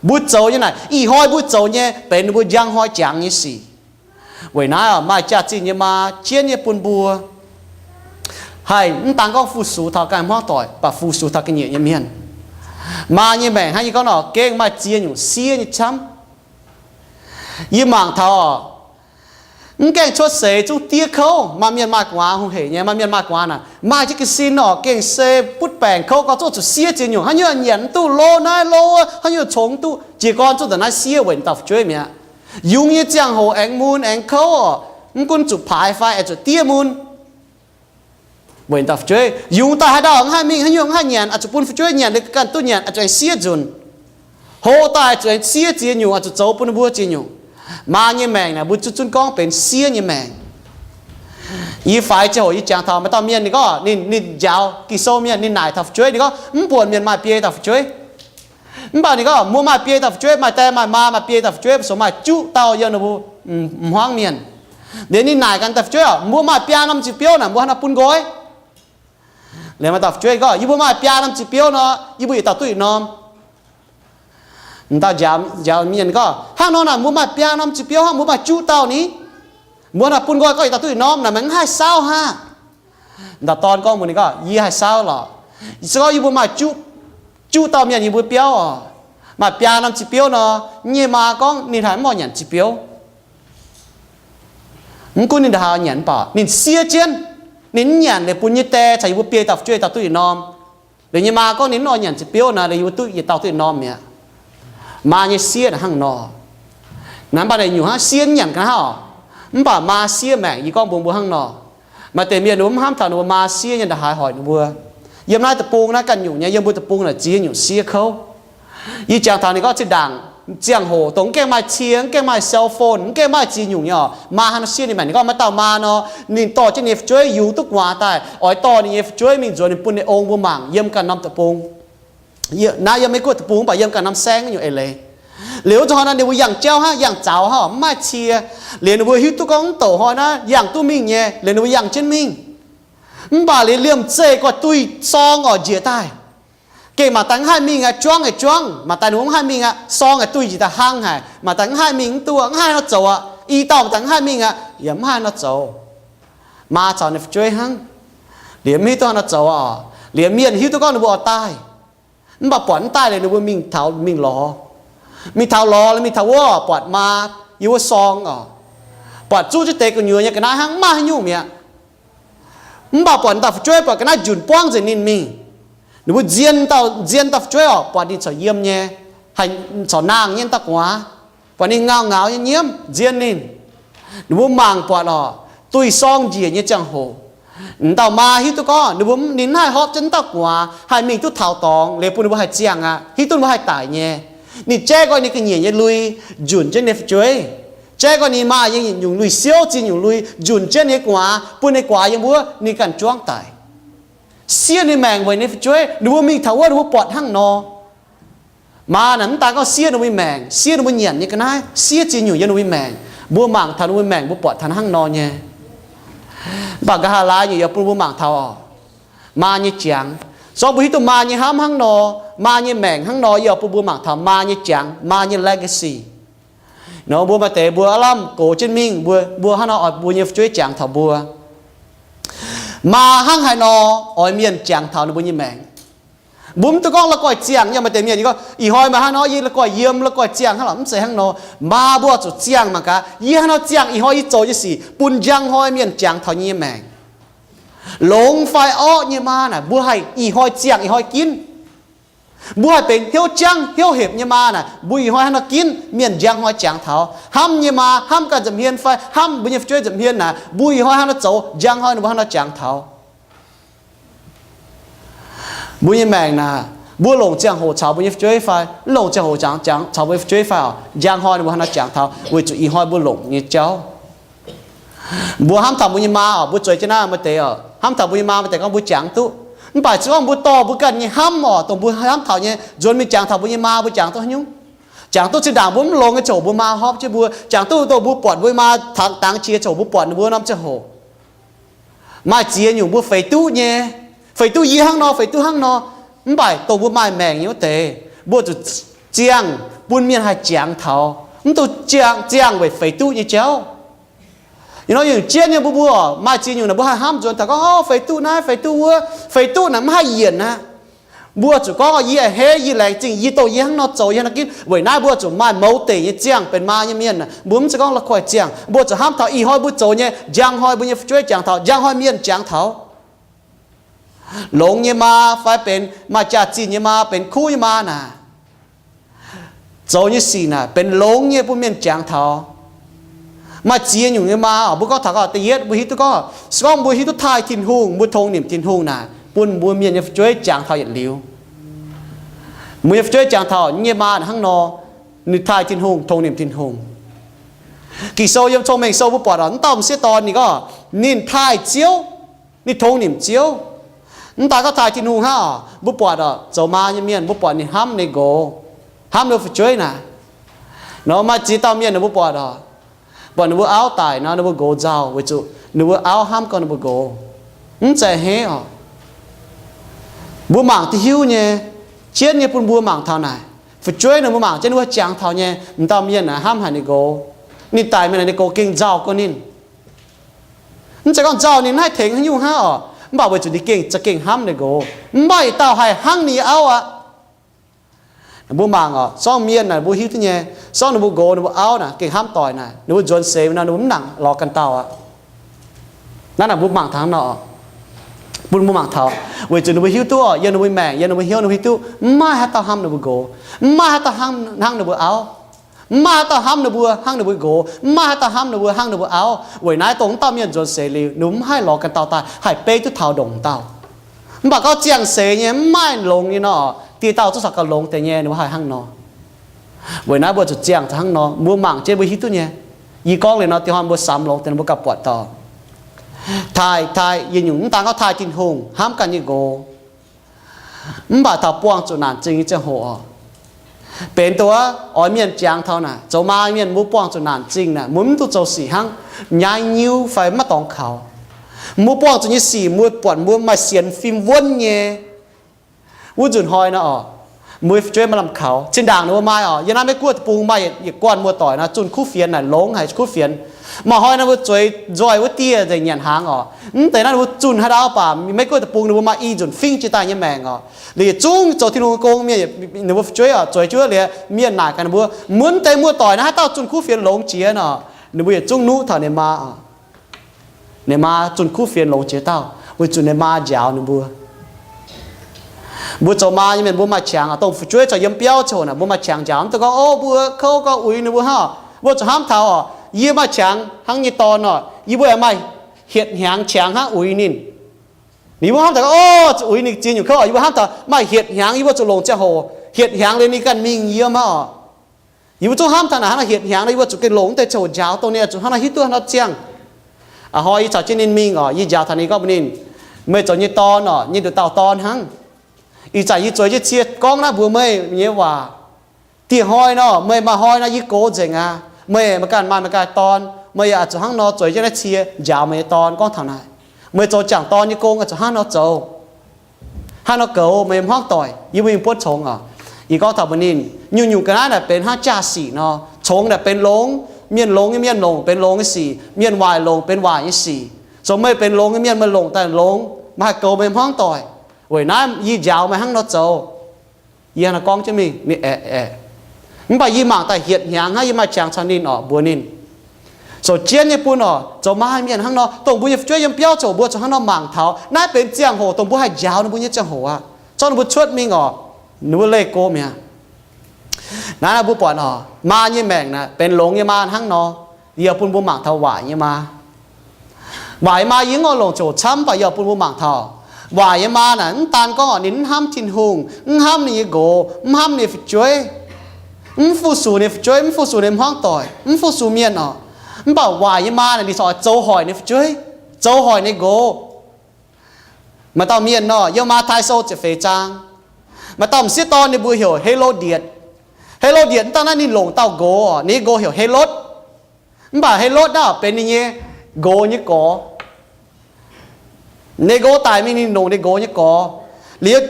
Mbuo zoux nyei naaic, ih hnoi mbuo zoux nyei benx ninh mbuo njang hnoi jangx nyei sic. Weic naaiv oc, maaih jaax-zinh nyei maa jienv nyei bun mbuo haih mv daan gorngv fu-sux taux ganh hmuangv doic, baac fu-sux taux ga'nyiec nyei mienh. Maa nyei maengc hnangv yie gorngv nor, gengh maaih ziex nyungc siev nyei camv. Yie mangc taux oc, mv gaengh cuotv seix zungv diev kouv. Maaih mienh maaih gu'nguaaz hungh heic nyei, maaih mienh maaih gu'nguaaz naaic maaih jienv ga'sin oc, gengh se butv baengc kouv gau, zungv zuqc siev ziex nyungc. Haaix nyungc nyanc mv duqv, lov naaiv lov wuov, haaix nyungc congx mv duqv, jiez gorn zungv daaih naaiv siev weic dauh fu'jueiv mi'aqv. Yungz nyei ziangh hoc aengx mun aengx kouv oc, mv gunv zuqc paaix fai aengx zuqc diev mun. Weic dauh fu'jueiv yungz daaih haaix dauh mv haih mingh, haaix nyungc mv haih nyanc, oix zuqc bun fu'jueiv nyanc, ganh duqv nyanc, oix zuqc aengx siev nzunc. Hoqc daaih zuqc aengx siev ziex nyungc, oix zuqc zoux bun ninh mbuo ziex nyungc. Maa nyei maengc naaic mbuo zunv zunv gorngv benx siev nyei maengc. Yie faix ziangh hoc yie jangx taux maaih dauh mienh ninh gorngv, ninh, ninh njaaux Ging-Sou mienh, ninh naaic taux fu'jueiv, ninh gorngv mv buonc mienh maaih biei dauh fu'jueiv. Mv baac ninh gorngv mbuo maaih biei dauh fu'jueiv, maaih die maaih maa maaih biei dauh fu'jueiv, mbuo zoux maaih juqv dauh yiem ninh mbuo m'hmuangv mienh. Liuz ninh naaic ganh dauh fu'jueiv oc, mbuo maaih biaa norm ziepc biouv naaic, mbuo haaix nor bun nqoi? Liuz maaih dauh fu'jueiv gorngv, yie mbuo maaih biaa norm ziepc biouv nor, yie mbuo yietc dauh duqv yietc norm. M'dauh njaaux, njaaux mienh gorngv, hnangv nor naaic mbuo maaih biaa norm ziepc biouv hnangv, mbuo maaih juqv dauh ni. Mbuo haaix nor bun nqoi gorngv yietc dauh duqv yietc norm naaic, meih mv haih saauv haav? M'dauh dorn gorngv mbuox ninh gorngv, yie haih saauv lorqc. Se gorngv yie mbuo maaih juqv, juqv dauh mienh yiem mbuo biauv oc, maaih biaa norm ziepc biouv nor, yie nyei maa gorngv ninh haiz mv oix nyanc ziepc biouv. Mv gunv ninh ndaaih haaix nyanc mv baac ninh siev jienv, ninh mv nyanc liuz bun nyei die caux yie mbuo biei dauh fu'jueiv dauh duqv yietc norm. Liuz nyei maa gorngv ninh mv oix nyanc ziepc biouv naaic, liuz yie mbuo duqv yietc dauh duqv yietc norm mi'aqv. Maa nyei siev naaic hnangv nor. Naaiv mv baac naaic nyungc hnangv siev mv nyanc ga'naaiv oc. Mv baac maa siev maengc, yie gorngv mbuox mbuo hnangv nor. Maaih deix mienh ninh mbuo mv hnamv taux ninh mbuo maa siev nyei ndaaih haaix hoic ninh mbuo. Yiem naaiv deic-bung naaiv ganh nyungc nyei, yiem mbuo deic-bung naaic ziex nyungc siev kouv. Yie jangx taux ninh gorngv zinh ndaangc ziangh hoc dongh mv gaengh maaih cie, mv gaengh maaih cell phone, mv gaengh maaih ziex nyungc nyei oc, maa hnangv nor siev ninh maengc. Ninh gorngv maaih dauh maa nor, ninh dorh jienv ninh nyei fu'jueiv yungz duqv gu'nguaaz daaih, oix dorh ninh nyei fu'jueiv mingh nzuonx ninh bun ninh ong mbuo mangc yiem ganh norm deic-bung. Naaiv yiem Meiv Guoqv deic-bung mv baac yiem ganh norm saengv nyungc eix leiz. Liuz wuov zanc hnoi naaiv ninh mbuo yangh jauv hnangv, yangh zaux hnangv, mv maaih cie. Liuz ninh mbuo hiuv duqv gorngv mv douc hnoi naaiv yangh duqv mingh nyei, liuz ninh mbuo yangh jienv mingh. Mv baac liuz liemh zeih gu'duih sorng oix njiec daaih. Gengh mangc daaih mv haih mingh aqv, juangv aqv, juangv. Mangc daaih ninh mbuo mv haih mingh aqv, sorng aqv, duih njiec daaih hlang haic. Mangc daaih mv haih mingh, mv duqv, mv haih nor zoux aqv. I dauh mangc daaih mv haih mingh aqv, yaac mv haih nor zoux. Maa caux ninh fu'jueiv hnangv. Liuz mv hiuv duqv nor zoux oc. Liuz mienh hiuv duqv gorngv ninh mbuo oix daaih, mv baac buatc mv daaih liuz ninh mbuo mingh taux, mingh lorz. Mingh taux lorz, mingh taux wuov buatc maa yiem wuov sorng oc. Buatc zuqv jienv deix gu'nyuoz nyei ga'naaiv hnangv, mv maaih haaix nyungc mi'aqv. Mv baac buatc dauh fu'jueiv buatc ga'naaiv njunc buangv nzengc ninh mingh. Ninh mbuo nzien dauh, nzien dauh fu'jueiv oc, buatc ninh corc yiem nyei, haih corc nangh nyei dauh gu'nguaaz. Buatc ninh ngau ngauz nyei nyiemv nzien ninh. Ninh mbuo mangc buatc oc, duih sorng njiec nyei ziangh hoc, dauh maa hiuv duqv gorngv ninh mbuo, ninh mv haih horpc jienv dauh gu'nguaaz haih mingh duqv taux dorngx liuz bun ninh mbuo haih ziangh aqv, hiuv duqv ninh mbuo haih daic nyei. Ninh jaiv nqoi ninh ga'nyiec nyei lui, njunc jienv ninh fu'jueiv. Jaiv nqoi ninh maa yiem yietc nyungc lui-siouv, ziex nyungc lui, njunc jienv ninh gu'nguaaz, bun ninh gu'nguaaz yiem wuov ninh ganh juangv daic. Siev ninh maengc weic ninh fu'jueiv. Ninh mbuo mingh taux wuov ninh mbuo buatc hnangv nor. Maa naaic mv daan gorngv siev ninh mbuo nyei maengc, siev ninh mbuo nyanc nyei ga'naaiv, siev ziex nyungc yiem ninh mbuo nyei maengc. Mbuo mangc taux ninh mbuo maengc mbuo buatc taux hnangv nor nyei. Mv baac nqa'haav laai nyei yaac bun mbuo mangc taux oc, maa nyei jangx. Zorqv mbuo hiuv duqv maa nyei hnamv hnangv nor, maa nyei maengc hnangv nor, yaac bun mbuo mangc taux maa nyei jangx, maa nyei legacy. Nor mbuo maaih deix mbuo aav lamh gox jienv mingh, mbuo, mbuo hnangv nor oix mbuo nyei fu'jueiv jangx taux mbuo. Maa hnangv haaix nor oix mienh jangx taux ninh mbuo nyei maengc? Mbuo mv duqv gorngv la'guaih ziangh. Yaac maaih deix mienh gorngv, ih hnoi meih hnangv nor, yie la'guaih yiem, la'guaih ziangh hnangv lorqc. Mv zeiz hnangv nor. Maa mbuo oix zuqc ziangh mangc gaax, yie hnangv nor ziangh ih hnoi yie zoux nyei sic bun njang hnoi mienh jangx taux yie nyei maengc. Longx fai orqv nyei maa naaic, mbuo haih ih hnoi ziangh ih hnoi ginv. Mbuo haih benx hnyouv jangv hnyouv hepc nyei maa naaic, mbuo ih hnoi hnangv nor ginv mienh njang hnoi jangx taux. Hnamv nyei maa, hnamv ganh nza'hmien fai hnamv mbuo nyei fu'jueiv nza'hmien naaic, mbuo ih hnoi hnangv nor zoux, njang hnoi ninh mbuo hnangv nor jangx taux. Mbuo nyei maengc naaic, mbuo longc ziangh hoc caux mbuo nyei fu'jueiv fai mv longc ziangh hoc caux mbuo nyei fu'jueiv fai oc, njang hnoi ninh mbuo hnangv nor jangx taux, weic zuqc ih hnoi mbuo longc nyei jauv. Mbuo hnamv taux mbuo nyei maa oc, mbuo zueiz jienv naaiv maaih deix oc, hnamv taux mbuo nyei maa maaih deix gorngv mbuo jangx duqv. Mv baac se gorngv mbuo dorh mbuo ganh nyei hnamv oc, dongh mbuo hnamv taux nyei nzuonx mingh jangx taux mbuo nyei maa, mbuo jangx duqv haaix nyungc? Jangx duqv zinh ndaangc mbuo mv longx nyei ziangh hoc mbuo maa horpc jienv mbuo, jangx duqv dongh mbuo buatc mbuo nyei maa dangx jiex ziangh hoc, mbuo buatc ninh mbuo norm ziangh hoc. Maaih ziex nyungc mbuo feix duqv nyei, feix duqv yie hnangv nor, feix duqv hnangv nor. Mv baac dongh mbuo maaih maengc nyei wuov deix, mbuo zuqc ziangh bun mienh haih jangx taux, mv dungx ziangh, ziangh weic feix duqv nyei jauv. Ih hnoi nyungc jienv nyei mbuo, mbuo maaih ziex nyungc naaic mbuo haih hnamv nzuonx taux gorngv, o, feix duqv naaiv, feix duqv wuov, feix duqv naaic mv haih yienc aqv. Mbuo zuqc gorngv, yie a'hneiv, yie laengz zingh, yie dongh yie hnangv nor zoux, yie hnangv nor ginv. Weic naaiv mbuo zuqc maaih mouz deic nyei ziangh benx maa nyei mienh, mbuo mv zeiz gorngv la'kuaih ziangh. Mbuo zuqc hnamv taux ih hnoi mbuo zoux nyei, njang hnoi mbuo nyei fu'jueiv jangx taux, njang hnoi mienh jangx taux. Longx nyei maa fai benx maaih jaax-zinh nyei maa, benx kuv nyei maa naaic, zoux nyei sic naaic benx longx nyei bun mienh jangx taux. Maaih ziex nyungc nyei maa oc, mbuo gorngv taux gorngv da'yietv mbuo hiuv duqv gorngv, se gorngv mbuo hiuv duqv taaih Tin-Hungh, mbuo tong nimc Tin-Hungh naaic, bun mbuo mienh nyei fu'jueiv jangx taux yietc liuz. Mbuo nyei fu'jueiv jangx taux nyei maa hnangv nor, ninh taaih Tin-Hungh, tong nimc Tin-Hungh. Ging-Sou yiem Cong-Mengh Sou mbuo buatc oc, m'dauh m'sieqv dorn ninh gorngv ninh taaih Ziouv, ninh tong nimc Ziouv. Mv daaih gorngv taaih Tin-Hungh hnangv oc, mbuo buatc oc, zoux maa nyei mienh mbuo buatc ninh hnamv ninh nqox, hnamv ninh fu'jueiv naaic. Nor maaih ziex dauh mienh ninh mbuo buatc oc, buatc ninh mbuo auv daic nor ninh mbuo nqox nzauh weic zuqc ninh mbuo auv hnamv gorngv ninh mbuo nqox. Mv zeiz a'hneiv oc. Mbuo mangc duqv hiuv nyei, jienv nyei bun mbuo mangc taux naaic. Fu'jueiv ninh mbuo mangc jienv ninh mbuo jangx taux nyei, m'dauh mienh naaic hnamv haic ninh nqox. Ninh daic mingh naaic ninh nqox gengh nzauh gorngv ninh. Mv zeiz gorngv nzauh ninh mv haih tengx haaix nyungc hnangv oc, mv baac weic zuqc ninh gengh za'gengh hnamv ninh nqox. Mv maaih dauh haih hnangv ninh nyei auv aqv. Mbuo mangc oc, zorngv mienh naaic mbuo hiuv duqv nyei, zorngv ninh mbuo nqox ninh mbuo auv naaic gengh hnamv doic naaic, ninh mbuo nzuonx seix nor ninh mbuo mv nangc lorz ganh dauh aqv. Naaiv naaic mbuo mangc taux hnangv nor, bun mbuo mangc taux, weic zuqc ninh mbuo hiuv duqv oc, yiem ninh mbuo maengc, yiem ninh mbuo hnyouv ninh mbuo hiuv duqv mv maaih haaix dauh hnamv ninh mbuo nqox, mv maaih haaix dauh hnamv ninh mbuo auv, mv maaih haaix dauh hnamv ninh mbuo hnangv ninh mbuo nqox, mv maaih haaix dauh hnamv ninh mbuo hnangv ninh mbuo auv. Weic naaiv dongh m'dauh mienh nzuonx seix liuz ninh mbuo mv haih lorz ganh dauh daaih, haih beiv duqv taux ndongc dauh. Mv baac gorngv ziangh seix nyei mv maaih longx nyei nor, dieh dauh zungv caux gauh longx deix nyei, ninh mbuo haih hnangv nor. Weic naaiv mbuo zuqc ziangh hnangv nor, mbuo mangc jienv mbuo hiuv duqv nyei. Yie gorngv liuz nor, dieh hnoi mbuo samx longx deix nor mbuo gauh buatc dorh. Taaih, taaih yietc nyungc mv daan gorngv taaih Tin-Hungh, hnamv ganh nyei nqox, mv baac taux buangh zuqc naanc zingh nyei ziangh hoc oc, benx dongh wuov oix mienh jangx taux naaic, zoux maa mienh mbuo buangh zuqc naanc zingh naaic, mbuo mv duqv zoux sic hnangv, nyaiv nyiuv fai maiv dorngx kaux. Mbuo buangh zuqc nyei sic mbuo buatc mbuo maaih sienx fim wuonv nyei. Wuov nzunc hnoi nor oc, mbuo fu'jueiv maaih lamh kaux, zinh ndaangc ninh mbuo maaih oc, yiem naaiv Meiv Guoqv deic-bung maaih yietc guanh muoz-doic nor, zunh kuv fienx naaic longx haic, kuv fienx. Maaih hnoi nor mbuo zueiz nzoih wuov dieh nzengc nyanc hnaangx oc. Mv deix naaiv ninh mbuo zunh haaix dauh baac Meiv Guoqv deic-bung ninh mbuo maaih i nzunc fingv jiex daaih nyei maengc oc. Liuz yietc zungv zoux Tin-Hungh nyei gong mienh, ninh mbuo fu'jueiv oc, zueiz jienv wuov liuz mienh naaic gaax ninh mbuo, mv deix muoz-doic naaiv haaix dauh zunh kuv fienx longx jiex nor. Ninh mbuo yietc zungv nuqv taux ninh maa oc. Ninh maa zunh kuv fienx longx jiex dauh, weic zuqc ninh maa njaaux ninh mbuo. Mbuo zoux maa nyei mienh mbuo maaih qangx oc, dongh fu'jueiv corc yiem biauv ziangh hoc naaic mbuo maaih qangx njaaux, mv dungx gorngv, o, mbuo kouv gorngv uix ninh mbuo hnangv. Mbuo zuqc hnamv taux oc, yie maaih qangx hnangv nyei dorn oc, yie mbuo yaac maaih hietc hnyangx qangx hnangv uix ninh. Ninh mbuo hnamv taux, o, zuqc uix ninh ziex nyungc kouv oc, yie mbuo hnamv taux maaih hietc hnyangx yie mbuo zuqc longc ziangh hoc, hietc hnyangx liuz ninh ganh mingh yiem aqv oc. Yie mbuo zungv hnamv taux naaic hnangv nor, hietc hnyangx nor yie mbuo zuqc gengh longc mv deix ziangh hoc njaaux dongh ninh zuqc hnangv nor hiuv duqv hnangv nor ziangh. A'hnoi yie caux jienv ninh mingh oc, yie njaaux taux ninh gorngv mbuox ninh, meih zoux nyei dorn oc, nyei nduqc dauh dorn hnangv. Ih zanc yie zueiz jienv cie gorngv naaiv mbuox meih nyei waac. Dieh hnoi nor, meih maaih hnoi nor yie gox nzengc aqv. Meih, meih ganh maaih meih ganh dorn, meih yaac zuqc hnangv nor zueiz jienv naaiv cie njaaux meih nyei dorn gorngv taux naaic. Meih zoux jangc dorn nyei gong oix zuqc hnangv nor zoux. Hnangv nor goux, meih hmuangv doic, yie mbuo mingh buonv congx oc. Yie gorngv taux mbuox ninh, nyungc-nyungc ga'naaiv naaic benx hnangv jaa-sic nor, congx naaic benx longx, mienh longx nyei mienh longc benx longx nyei sic, mienh waaic longc benx waaic nyei sic. Zoux meih benx longx nyei mienh meih longc daaih longx, meih haih goux meih hmuangv doic. Weic naaiv yie njaaux meih hnangv nor zoux. Yie hnangv naaiv gorngv jienv mingh, ninh aeqv, aeqv. Mv baac yie mangc daaih hietc hnyangx hnangv yie maaih qangx caux ninh oc, mbuox ninh. Zoux jienv nyei bun oc, zoux maa mienh hnangv nor, dongh mbuo nyei fu'jueiv yiem biauv ziangh hoc mbuo zuqc hnangv nor mangc taux naaiv benx ziangh hoc dongh mbuo haih njaaux ninh mbuo nyei ziangh hoc aqv. Zorqv ninh mbuo cuotv mingh oc. Ninh mbuo leih go mi'aqv. Naaiv mbuo buatc oc, maa nyei maengc naaic benx longx nyei maa hnangv nor, yie bun mbuo mangc taux waaic nyei maa. Waaic nyei maa yie mv oix longc ziouc camv, mv baac yie bun mbuo mangc taux waaic nyei maa naaic mv daan gorngv oc ninh mv hnamv Tin-Hungh, mv hnamv ninh nyei nqox, mv hnamv ninh nyei fu'jueiv, mv fu-sux ninh nyei fu'jueiv, mv fu-sux ninh nyei hmuangv doic, mv fu-sux mienh oc. Mv baac waaic nyei maa naaic ninh corc oix zoux hoic ninh nyei fu'jueiv, zoux hoic ninh nyei nqox. Maaih dauh mienh nor, yiem Matv^tai Sou ziepc feix zaang, maaih dauh m'sieqv dorn ninh mbuo heuc Helodietc. Helodietc mv daan naaiv ninh longc dauh nqox oc, ninh nyei nqox heuc Helotv. Mv baac Helotv naaiv benx ninh nyei nqox nyei gorx. Ninh nqox daic mingh ninh longc ninh nqox nyei gorx. Liuz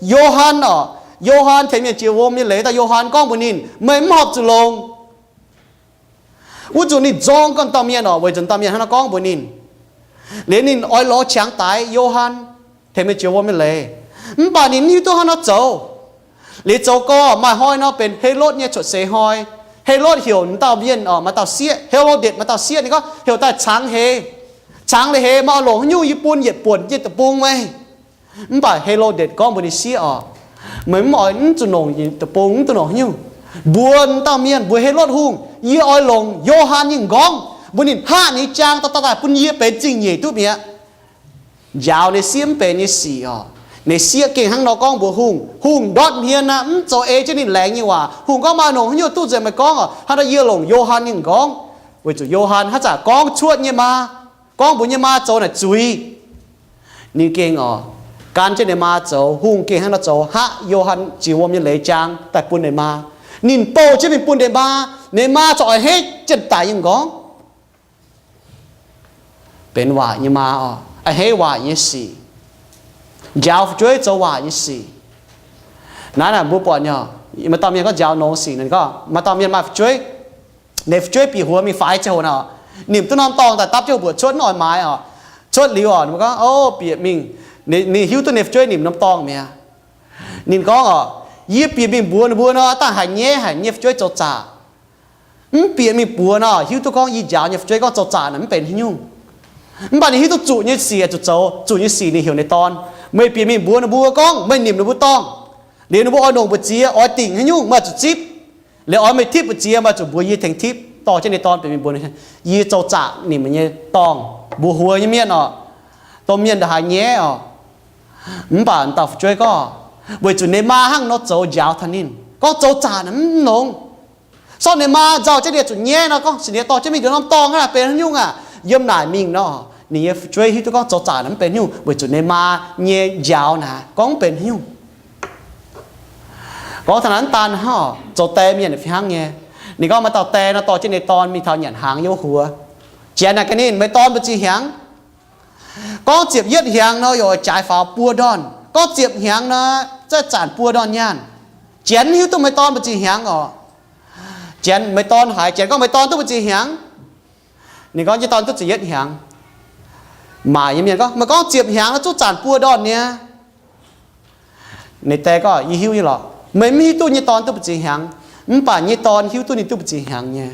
Yo^han oc, Yo^han tengx mienh jiex wuom nyei leiz, dauh Yo^han gorngv mbuox ninh, meih mv horpc zuqc longc. Wuov nzunc ninh nzorng gorn dauh mienh oc, weic zuqc dauh mienh hnangv nor gorngv mbuox ninh. Liuz ninh oix lorz qangx daix Yo^han tengx mienh jiex wuom nyei leiz, mv baac ninh mv hiuv duqv hnangv nor zoux. Liuz zoux gorx maaih hnoi nor benx Helotv nyei cuotv seix hnoi. Helotv heuc dauh mienh oc, maaih dauh sieqv, Helodietc maaih dauh sieqv, ninh gorngv heuc daaih cangx heix. Cangx liuz heix, meih oix longc haaix nyungc yie bun yietc buonc yie deic-bung meih? Mv baac Helodietc gorngv mbuox ninh sieqv oc, meih mv oix, mv zuqc longc deic-bung, mv zuqc longc haaix nyungc. Mbuox dauh mienh, mbuox Helotv Hungh, yie oix longc Yo^han nyei m'nqorngv, mbuox ninh haav nyei jaang dauh dauh daaih bun yie benx zingh nyeic duqv mi'aqv. Njaaux ninh sieqv mv benx nyei sic oc. Ninh sieqv gengh hnangv nor gorngv mbuox hungh. Hungh ndortv hmien aqv, mv zoux ei jienv ninh laengz nyei waac. Hungh gorngv, meih longc haaix nyungc duqv nzengc? Meih gorngv oc, hnangv nor yie longc Yo^han nyei m'nqorngv, weic zuqc Yo^han haaix zanc gorngv cuotv nyei maa, gorngv mbuox nyei maa zoux naaic zuiz. Ninh gengh oc, gan jienv ninh maa zoux. Hungh gengh hnangv nor zoux, haav Yo^han jiex wuom nyei leiz jaang daaih bun ninh maa. Ninh bouh jienv mingh bun ninh maa. Ninh maa corc a'hneiv jienv daic nyei m'nqorngv. Benx waaic nyei maa oc, a'hneiv waaic nyei sic, njaaux fu'jueiv zoux waaic nyei sic. Naaiv naaic mbuo buatc nyei, maaih dauh mienh gorngv njaaux nongx sic, ninh gorngv maaih dauh mienh maaih fu'jueiv, ninh fu'jueiv bieqc huox mingh faix ziangh hoc naaic, nimc duqv norm dorngh daaih dapv jienv mbuoqc cuotv, mv oix maaiz oc. Cuotv liuz oc, ninh gorngv, o, bieqc mingh, ninh hiuv duqv ninh fu'jueiv nimc norm dorngh mi'aqv. Ninh gorngv oc, yie bieqc mingh mbuox ninh mbuo nor, dangh haiz nyaiv haic, nyei fu'jueiv zoux zaqc. Mv bieqc mingh mbuox nor, hiuv duqv gorngv yie njaaux nyei fu'jueiv gorngv zoux zaqc naaic mv benx haaix nyungc. Mv baac ninh hiuv duqv zuqc nyei sic zuqc zoux, zuqc nyei sic ninh heuc ninh dorn, meih bieqc mingh mbuox ninh mbuo gorngv meih nimc ninh mbuo dorngh, liuz ninh mbuo oix longc mbu'ziex, oix dingc haaix nyungc meih zuqc zipv. Liuz oix meih tipv mbu'ziex, meih zuqc mbuox yie tengx tipv. Dorh jienv ninh dorn bieqc mingh mbuox ninh, yie zoux zaqc nimc meih nyei dorngh, mbuox huox nyei mienh oc. Domh mienh ndongc haaix nyaiv oc. Mv baac dauh fu'jueiv gorngv, weic zuqc ninh maa hnangv nor zoux njaaux taux ninh, gorngv zoux zaqc naaic mv longx. Sortv ninh maa nzauh jienv ninh zuqc nyaiv nor, gorngv sic ninh dorh jienv mingh nduqc norm dorngh aqv, benx haaix nyungc aac? Yiem naaic mingh nor, ninh nyei fu'jueiv hiuv duqv gorngv zoux zaqc naaic mv benx haaix nyungc, weic zuqc ninh maa nyei njaaux naaic gorngv mv benx haaix nyungc. Gorngv taux naaiv mv daan hnangv, zoux die mienh fih hnangv nyei. Ninh gorngv maaih dauh die nor dorh jienv ninh dorn mingh taux nyanc hnaangx yiem wuov huox. Janx naaic gaax ninh, meih dorn mbu'ziex hnyangx? Gorngv ziepc yietv hnyangx nor, yaac jaaix faaux buo ndorn. Gorngv ziepc hnyangx nor, za'gengh zanc buo ndorn nyaanh. Janx mv hiuv duqv meih dorn mbu'ziex hnyangx oc. Janx, meih dorn haiz, Janx gorngv, meih dorn duqv mbu'ziex hnyangx? Ninh gorngv, yie dorn duqv ziepc yietv hnyangx. Maaic nyei mienh gorngv, meih gorngv ziepc hnyangx nor, za'gengh zanc buo ndorn niaa. Ninh die gorngv, yie hiuv nyei lorqc. Meih mv hiuv duqv nyei dorn duqv mbu'ziex hnyangx, mv baac nyei dorn hiuv duqv ninh duqv mbu'ziex hnyangx nyei.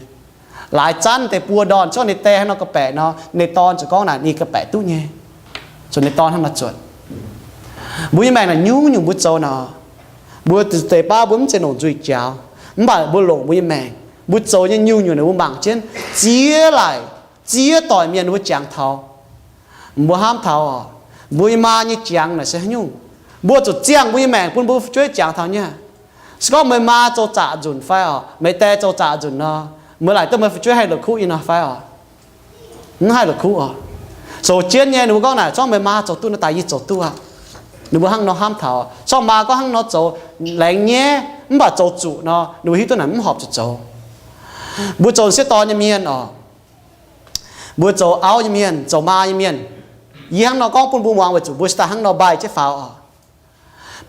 Laaix zanv deix buo ndorn, zorqv ninh die hnangv nor ga'baeqc nor, ninh dorn ziouc gorngv naaic ninh ga'baeqc duqv nyei. Zuqc ninh dorn hnangv nor zuotc. Mbuo nyei maengc naaic nyungc-nyungc mbuo zoux nor, mbuo deix baav mbuo mv zeiz longc nzuih njaaux, mv baac mbuo longc mbuo nyei maengc, mbuo zoux nyei nyungc-nyungc naaic mbuo mangc jienv ziex laaic, ziex doic mienh mbuo jangx taux. Mbuo hnamv taux oc, mbuo nyei maa nyei jangx naaic se haaix nyungc? Mbuo zuqc ziangh mbuo nyei maengc bun mbuo fu'jueiv jangx taux nyei aqv. Se gorngv meih maa zoux zaqc nzunc fai oc, meih die zoux zaqc nzunc nor, meih laaic duqv meih fu'jueiv haih la'kuqv nyei nor fai oc? Mv haih la'kuqv oc. Zoux jienv nyei ninh mbuo gorngv naaic, zorqv meih maa zoux duqv nor daaih yie zoux duqv aqv. Ninh mbuo hnangv nor hnamv taux. Zorqv maa gorngv hnangv nor zoux laengz nyaiv mv baac zoux zuqc nor, ninh mbuo hiuv duqv naaic mv horpc zuqc zoux. Mbuo zoux sieqv dorn nyei mienh oc, mbuo zoux auv nyei mienh, zoux maa nyei mienh, yie hnangv nor gorngv bun mbuo muangx weic zuqc mbuo cingx daaih hnangv nor mbaih jienv faaux oc.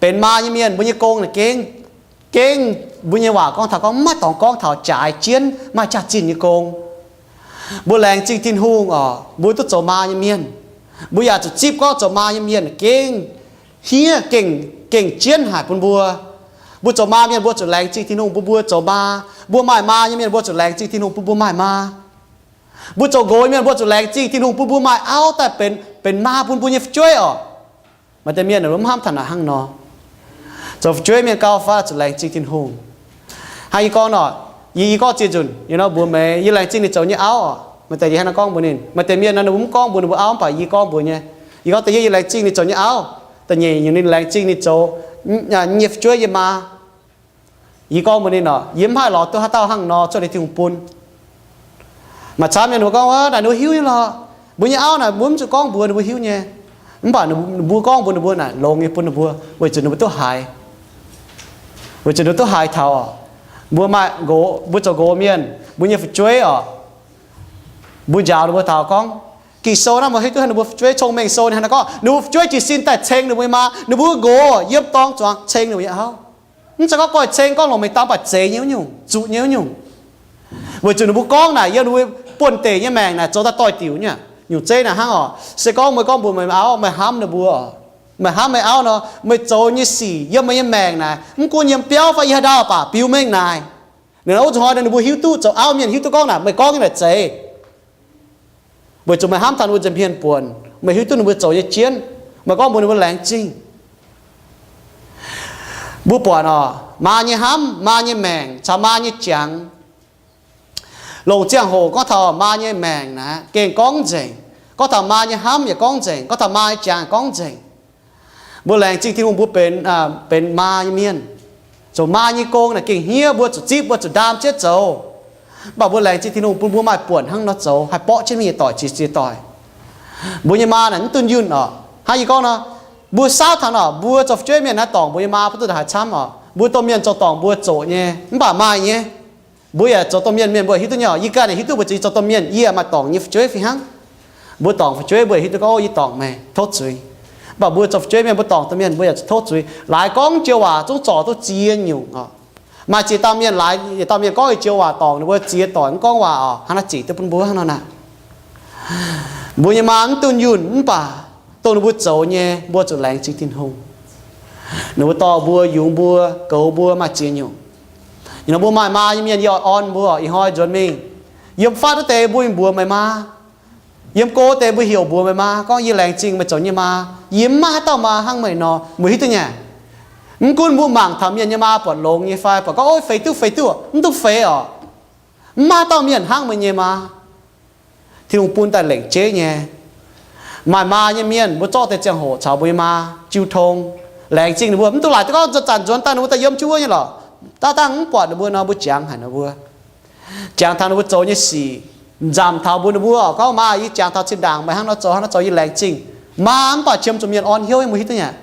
Benx maa nyei mienh mbuo nyei gong naaic gengh, gengh mbuo nyei waac gorngv taux gorngv maiv dorngx gorngv taux jaaix jienv maaih jaax-zinh nyei gong. Mbuo laengz zingh Tin-Hungh oc, mbuo duqv zoux maa nyei mienh. Mbuo yaac zuqc zipv gorngv zoux maa nyei mienh gengh hniev, gengh, gengh jienv haic bun mbuo. Mbuo zoux maa mienh mbuo zuqc laengz zingh Tin-Hungh bun mbuo zoux maa. Mbuo maaih maa nyei mienh mbuo zuqc laengz zingh Tin-Hungh bun mbuo maaih maa. Mbuo zoux nqox mienh mbuo zuqc laengz zingh Tin-Hungh bun mbuo maaih auv daaih benx, benx maa bun mbuo nyei fu'jueiv oc. Maaih deix mienh mv hnamv taux naaic hnangv nor. Zoux fu'jueiv mienh gauh fai zuqc laengz zingh Tin-Hungh. Hnangv yie gorngv nor, yie, yie gorngv ziex nzunc, yie nor mbuox meih, yie laengz zingh ninh zoux nyei auv oc. Maaih deix yie hnangv naaiv gorngv mbuox ninh, maaih deix mienh nor ninh mbuo mv gorngv mbuox ninh mbuo auv, mv baac yie gorngv mbuox nyei. Yie gorngv da'yietv yie laengz zingh ninh zoux nyei auv, da'nyeic nyungc ninh laengz zingh ninh zoux nyei fu'jueiv nyei maa. Yie gorngv mbuox ninh oc, yie mv haih lorz duqv haaix dauh hnangv nor cuotv liuz Tin-Hungh bun. Maaih camv nyei ninh mbuo gorngv, naaic ninh mbuo hiuv nyei lorqc. Mbuo nyei auv naaic mbuo mv zuqc gorngv mbuox ninh mbuo hiuv nyei. Mv baac ninh mbuo gorngv mbuox ninh mbuo naaic longx nyei bun ninh mbuo, weic zuqc ninh mbuo duqv haiz. Weic zuqc ninh mbuo duqv haiz taux oc, mbuo maaih nqox, mbuo zoux nqox mienh, mbuo nyei fu'jueiv oc, mbuo njaaux ninh mbuo taux gorngv, Ging-Sou naaiv mbuo hiuv duqv ninh mbuo fu'jueiv cong-mengh sou ninh hnangv naaiv gorngv, ninh mbuo fu'jueiv jiez sin daaih ceng ninh mbuo nyei maa, ninh mbuo nqox yiem dorngx zuangx ceng ninh mbuo nyei auv. Mv zeiz gorngv goiv ceng gorngv longc mengh dau, mv baac zeiz nyei wuov nyungc, zuqc nyei wuov nyungc. Weic zuqc ninh mbuo gorngv naaic yiem ninh mbuo buonv-deic nyei maengc naaic zoux daaih doix-diuc nyei. Nyungc zeiv naaic hnangv oc, se gorngv meih gorngv mbuox meih auv, meih hnamv ninh mbuo oc, meih hnamv meih auv nor, meih zoux nyei sic yiem meih nyei maengc naaic, mv gunv yiem biauv fai yiem haaix ndau baac biux mengh naaic. Ninh wuov zuqc hnoi ninh mbuo hiuv duqv, zoux auv mienh hiuv duqv gorngv naaic meih gorngv nyei naaic zeiz. Weic zuqc meih hnamv taux ninh mbuo nza'hmien buonc, meih hiuv duqv ninh mbuo zoux nyei jienv, meih gorngv mbuox ninh mbuo laengz zingh. Mbuo buatc oc, maa nyei hnamv, maa nyei maengc caux maa nyei jangx, longc ziangh hoc gorngv taux maa nyei maengc naaic gengh gorngv nzengc, gorngv taux maa nyei hnamv yaac gorngv nzengc, gorngv taux maa nyei jangx gorngv nzengc. Mbuo laengz zingh Tin-Hungh mbuo benx, benx maa nyei mienh. Zoux maa nyei gong naaic gengh hniev, mbuo zuqc zipv, mbuo zuqc ndaam jienv zoux. Mv baac mbuo laengz zingh Tin-Hungh bun mbuo maaih buonc hnangv nor zoux, haih borqv jienv mingh yietc doic jiex ziex doic. Mbuo nyei maa naaic mv dunh yunh oc. Hnangv yie gorngv nor, mbuo saauv taux nor, mbuo zoux fu'jueiv mienh naaiv dorngc mbuo nyei maa mv duqv haaix camv oc. Mbuo domh mienh zoux dorngc mbuo zoqc nyei, mv baac maaih nyei. Mbuo yaac zoux domh mienh, mienh mbuo hiuv duqv nyei oc. Yie ganh yaac hiuv duqv mbuo ziex zoux domh mienh, yie maaih dorngc nyei fu'jueiv fih hnangv. Mbuo dorngc fu'jueiv mbuo yaac hiuv duqv gorngv, o, yie dorngc meih, tov zuiz. Mv baac mbuo zoux fu'jueiv mienh mbuo dorngc domh mienh mbuo yaac tov zuiz. Laaix gorngv joux waac zungv zorc duqv ziex nyungc oc. Maaih ziex dauh mienh laaix, yietc dauh mienh gorngv joux waac dorngc ninh mbuo ziex doic mv gorngv waac oc, hnangv naaiv zic duqv bun mbuo hnangv nor naaic. Mbuo nyei maa mv dunh yunh mv baac dongh ninh mbuo zoux nyei mbuo zuqc laengz zingh Tin-Hungh. Ninh mbuo dorh mbuo, yungz mbuo, goux mbuo maaih ziex nyungc. Ih hnoi mbuo maaih maa nyei mienh yie oix orn mbuo, ih hnoi nzuonx mingh, yiem fatv wuov deix mbuo mbuox meih maa, yiem go wuov deix mbuo heuc mbuox meih maa gorngv, yie laengz zingh meih zoux nyei maa. Yie mv maaih haaix dauh maa hnangv meih nor, meih hiuv duqv nyei. Mv gunv mbuo mangc taux mienh nyei maa buatc longx nyei fai buatc gorngv, o, feix duqv, feix duqv, mv duqv feix oc. Mv maaih haaix dauh mienh hnangv meih nyei maa. Tin-Hungh bun daaih lengc jeiv nyei. Maaih maa nyei mienh mbuo zorqv deix ziangh hoc caux mbuo nyei maa jiu tong, laengz zingh ninh mbuo. Mv dungx laaic duqv gorngv zanc-zanc nzuonx daaih ninh mbuo daaih yiem jienv wuov nyei lorqc. Daaih dangh mv buatc ninh mbuo nor, mbuo jangx haic ninh mbuo. Jangx taux ninh mbuo zoux nyei sic, nzamc taux mbuox ninh mbuo gorngv, maa, yie jangx taux zinh ndaangc meih hnangv nor zoux, hnangv nor zoux, yie laengz zingh. Maa mv baac qiemx zuqc mienh orn hnyouv, mbuo hiuv duqv nyei.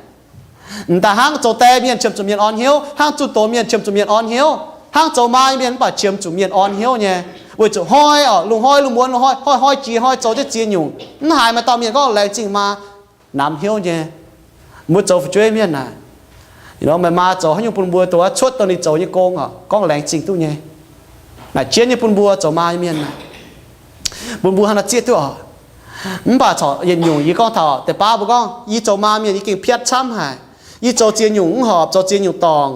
M'daaih hnangv zoux die mienh qiemx zuqc mienh orn hnyouv, hnangv zunh doz mienh qiemx zuqc mienh orn hnyouv, hnangv zoux maa nyei mienh mv baac qiemx zuqc mienh orn hnyouv nyei. Weic zuqc hnoi oc, lungh hnoi lungh muonz, hnoi-hnoi jiex hnoi zoux jienv ziex nyungc, mv haiz maaih dauh mienh gorngv laengz zingh maa, namx hnyouv nyei. Mbuo zoux fu'jueiv mienh naaic, meih maa zoux haaix nyungc bun mbuo, dongh cuotv dongh ninh zoux nyei gong oc, gorngv laengz zingh duqv nyei. Naaic jienv nyei bun mbuo zoux maa nyei mienh naaic, bun mbuo hnangv naaiv zieqv duqv oc. Mv baac corc yietc nyungc yie gorngv taux deix baav mbuo gorngv, yie zoux maa mienh yie gengh piatv camv haic. Yie zoux ziex nyungc mv horpc, zoux ziex nyungc dorngc.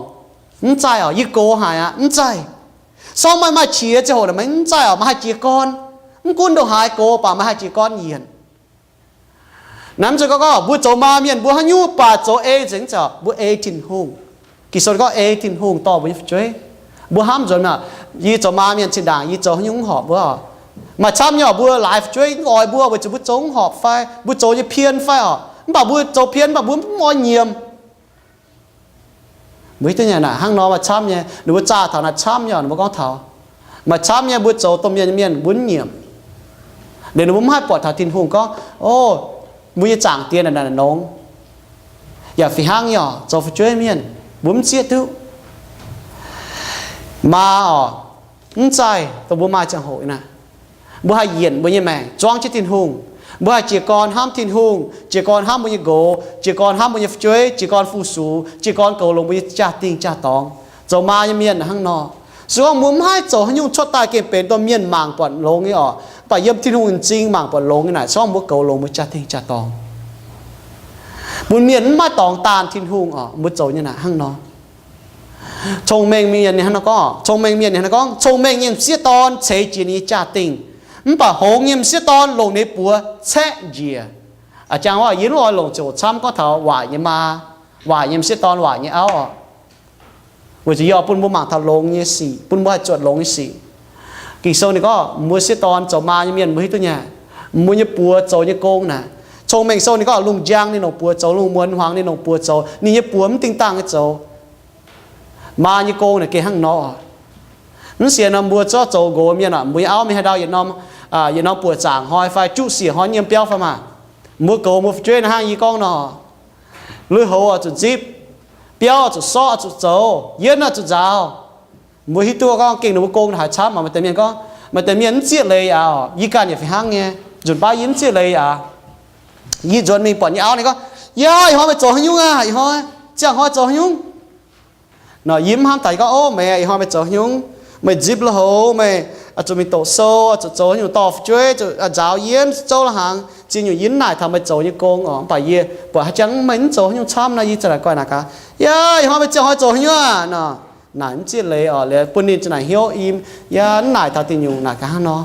Mv zaih oc, yie gox haic aqv, mv zaih. Sorng meih maaih qiex ziangh hoc naaic meih mv zaih oc, meih haih jiez gorn. Mv gunv ndongc haaix gox baac meih haih jiez gorn yienc. Naaiv mv zeiz gorngv, gorngv mbuo zoux maa mienh mbuo haaix nyungc baac zoux ei nzengc, mv zeiz oc, mbuo ei Tin-Hungh. Ging-Sou gorngv ei Tin-Hungh dorh mbuo nyei fu'jueiv. Mbuo hnamv nzuonx mi'aqv, yie zoux maa mienh zinh ndaangc yie zoux haaix nyungc mv horpc wuov oc. Maaih camv nyei oc, mbuo laaix fu'jueiv mv oix mbuo weic zuqc mbuo zoux mv horpc fai mbuo zoux nyei pien fai oc. Mv baac mbuo zoux pien mv baac mbuo mv oix nyiemc. Mbuo hiuv duqv nyei naaic hnangv nor maaih camv nyei, ninh mbuo zaah taux naaic camv nyei, ninh mbuo gorngv taux maaih camv nyei mbuo zoux domh mienh nyei mienh mbuo mv nyiemc. Liuz ninh mbuo mv haih buatc taux Tin-Hungh gorngv, o, mbuo nyei Zaangc Diex naaic naaic nongx. Yaac fih hnangv nyei oc, zoux fu'jueiv mienh mbuo mv zieqv duqv. Maa oc, mv zaih dongh mbuo maaih ziangh hoc naaic, mbuo haih yienc mbuo nyei maengc zuangv jienv Tin-Hungh. Mbuo haih jiez gorn hnamv Tin-Hungh, jiez gorn hnamv mbuo nyei nqox, jiez gorn hnamv mbuo nyei fu'jueiv, jiez gorn fu-sux, jiez gorn goux longx mbuo nyei jaa-dingh jaa-dorngx. Zoux maa nyei mienh hnangv nor, se gorngv mbuo mv haih zoux haaix nyungc cuotv daaih gengh benx domh mienh mangc buatc longx nyei oc, mv baac yiem Tin-Hungh nyei m'zing mangc buatc longx nyei naaic, se gorngv mbuo goux longx mbuo jaa-dingh jaa-dorngx, bun mienh mv maaih dorngx daanh Tin-Hungh oc. Mbuo zoux nyei naaic hnangv nor. Cong-mengh mienh ninh hnangv nor gorngv, cong-mengh mienh ninh hnangv nor gorngv, cong-mengh nyei m'sieqv dorn ceix jiez ninh nyei jaa-dingh, mv baac hngongx nyei m'sieqv dorn longc ninh nyei buoz caeqv njiec. A'jang wuov yie mv oix longc ziouc camv gorngv taux waaic nyei maa, waaic nyei m'sieqv dorn, waaic nyei auv oc. Weic zuqc yie oix bun mbuo mangc taux longx nyei sic, bun mbuo haih zuotc longx nyei sic. Ging-Sou ninh gorngv mbuo sieqv dorn zoux maa nyei mienh, mbuo hiuv duqv nyei, mbuo nyei buoz zoux nyei gong naaic. Cong-Mengh Sou ninh gorngv lungh njang ninh longc buoz zoux, lungh muonz hmuangx ninh longc buoz zoux, ninh nyei buoz mv dingh dangh nyei zoux. Maa nyei gong naaic gengh hnangv nor. Mv sienx nor mbuo zorqv zoux nqox mienh oc, mbuo nyei auv mingh haaix ndau yietc norm, yietc norm buoqc zaangc hnoi fai juqv siec hnoi nyiemv biauv fai maah. Mbuo goux mbuo fu'jueiv naaic hnangv yie gorngv nor, lui-houx oix zuqc nzipv, biauv oix zuqc sorqv, oix zuqc zoux, yienv oix zuqc nzaaux. Mbuo hiuv duqv gorngv gengh ninh mbuo gong haaix camv, maaih deix mienh gorngv, maaih deix mienh mv zieqv leiz aqv. Yie ganh yaac fih hnangv nyei, nzunc baav yie mv zieqv leiz aqv. Yie nzuonx mingh buatc nyei auv ninh gorngv, yaac ih hnoi meih zoux haaix nyungc aqv? Ih hnoi, ziangh hnoi zoux haaix nyungc? Nor yie mv hnamv daaih, yie gorngv, ov, meih ih hnoi meih zoux haaix nyungc? Meih nzipv lui-houx, meih oix zuqc mingh doqc sou, oix zuqc zoux haaix nyungc, dorh fu'jueiv, zuqc nzaaux yienv, zouv la'hnaangx, ziex nyungc yie mv naaic taux meih zoux nyei gong oc. Mv baac yie buatc haaix jangx meih mv zoux haaix nyungc camv nor, yie za'naaic guai naaic gaax, yaac ih hnoi meih ziangh hnoi zoux haaix nyungc aqv? Nor naaic mv zieqv leiz oc, liuz bun ninh za'naaic hnyouv im, yaac mv naaic taux deic nyungc naaic gaax hnangv nor.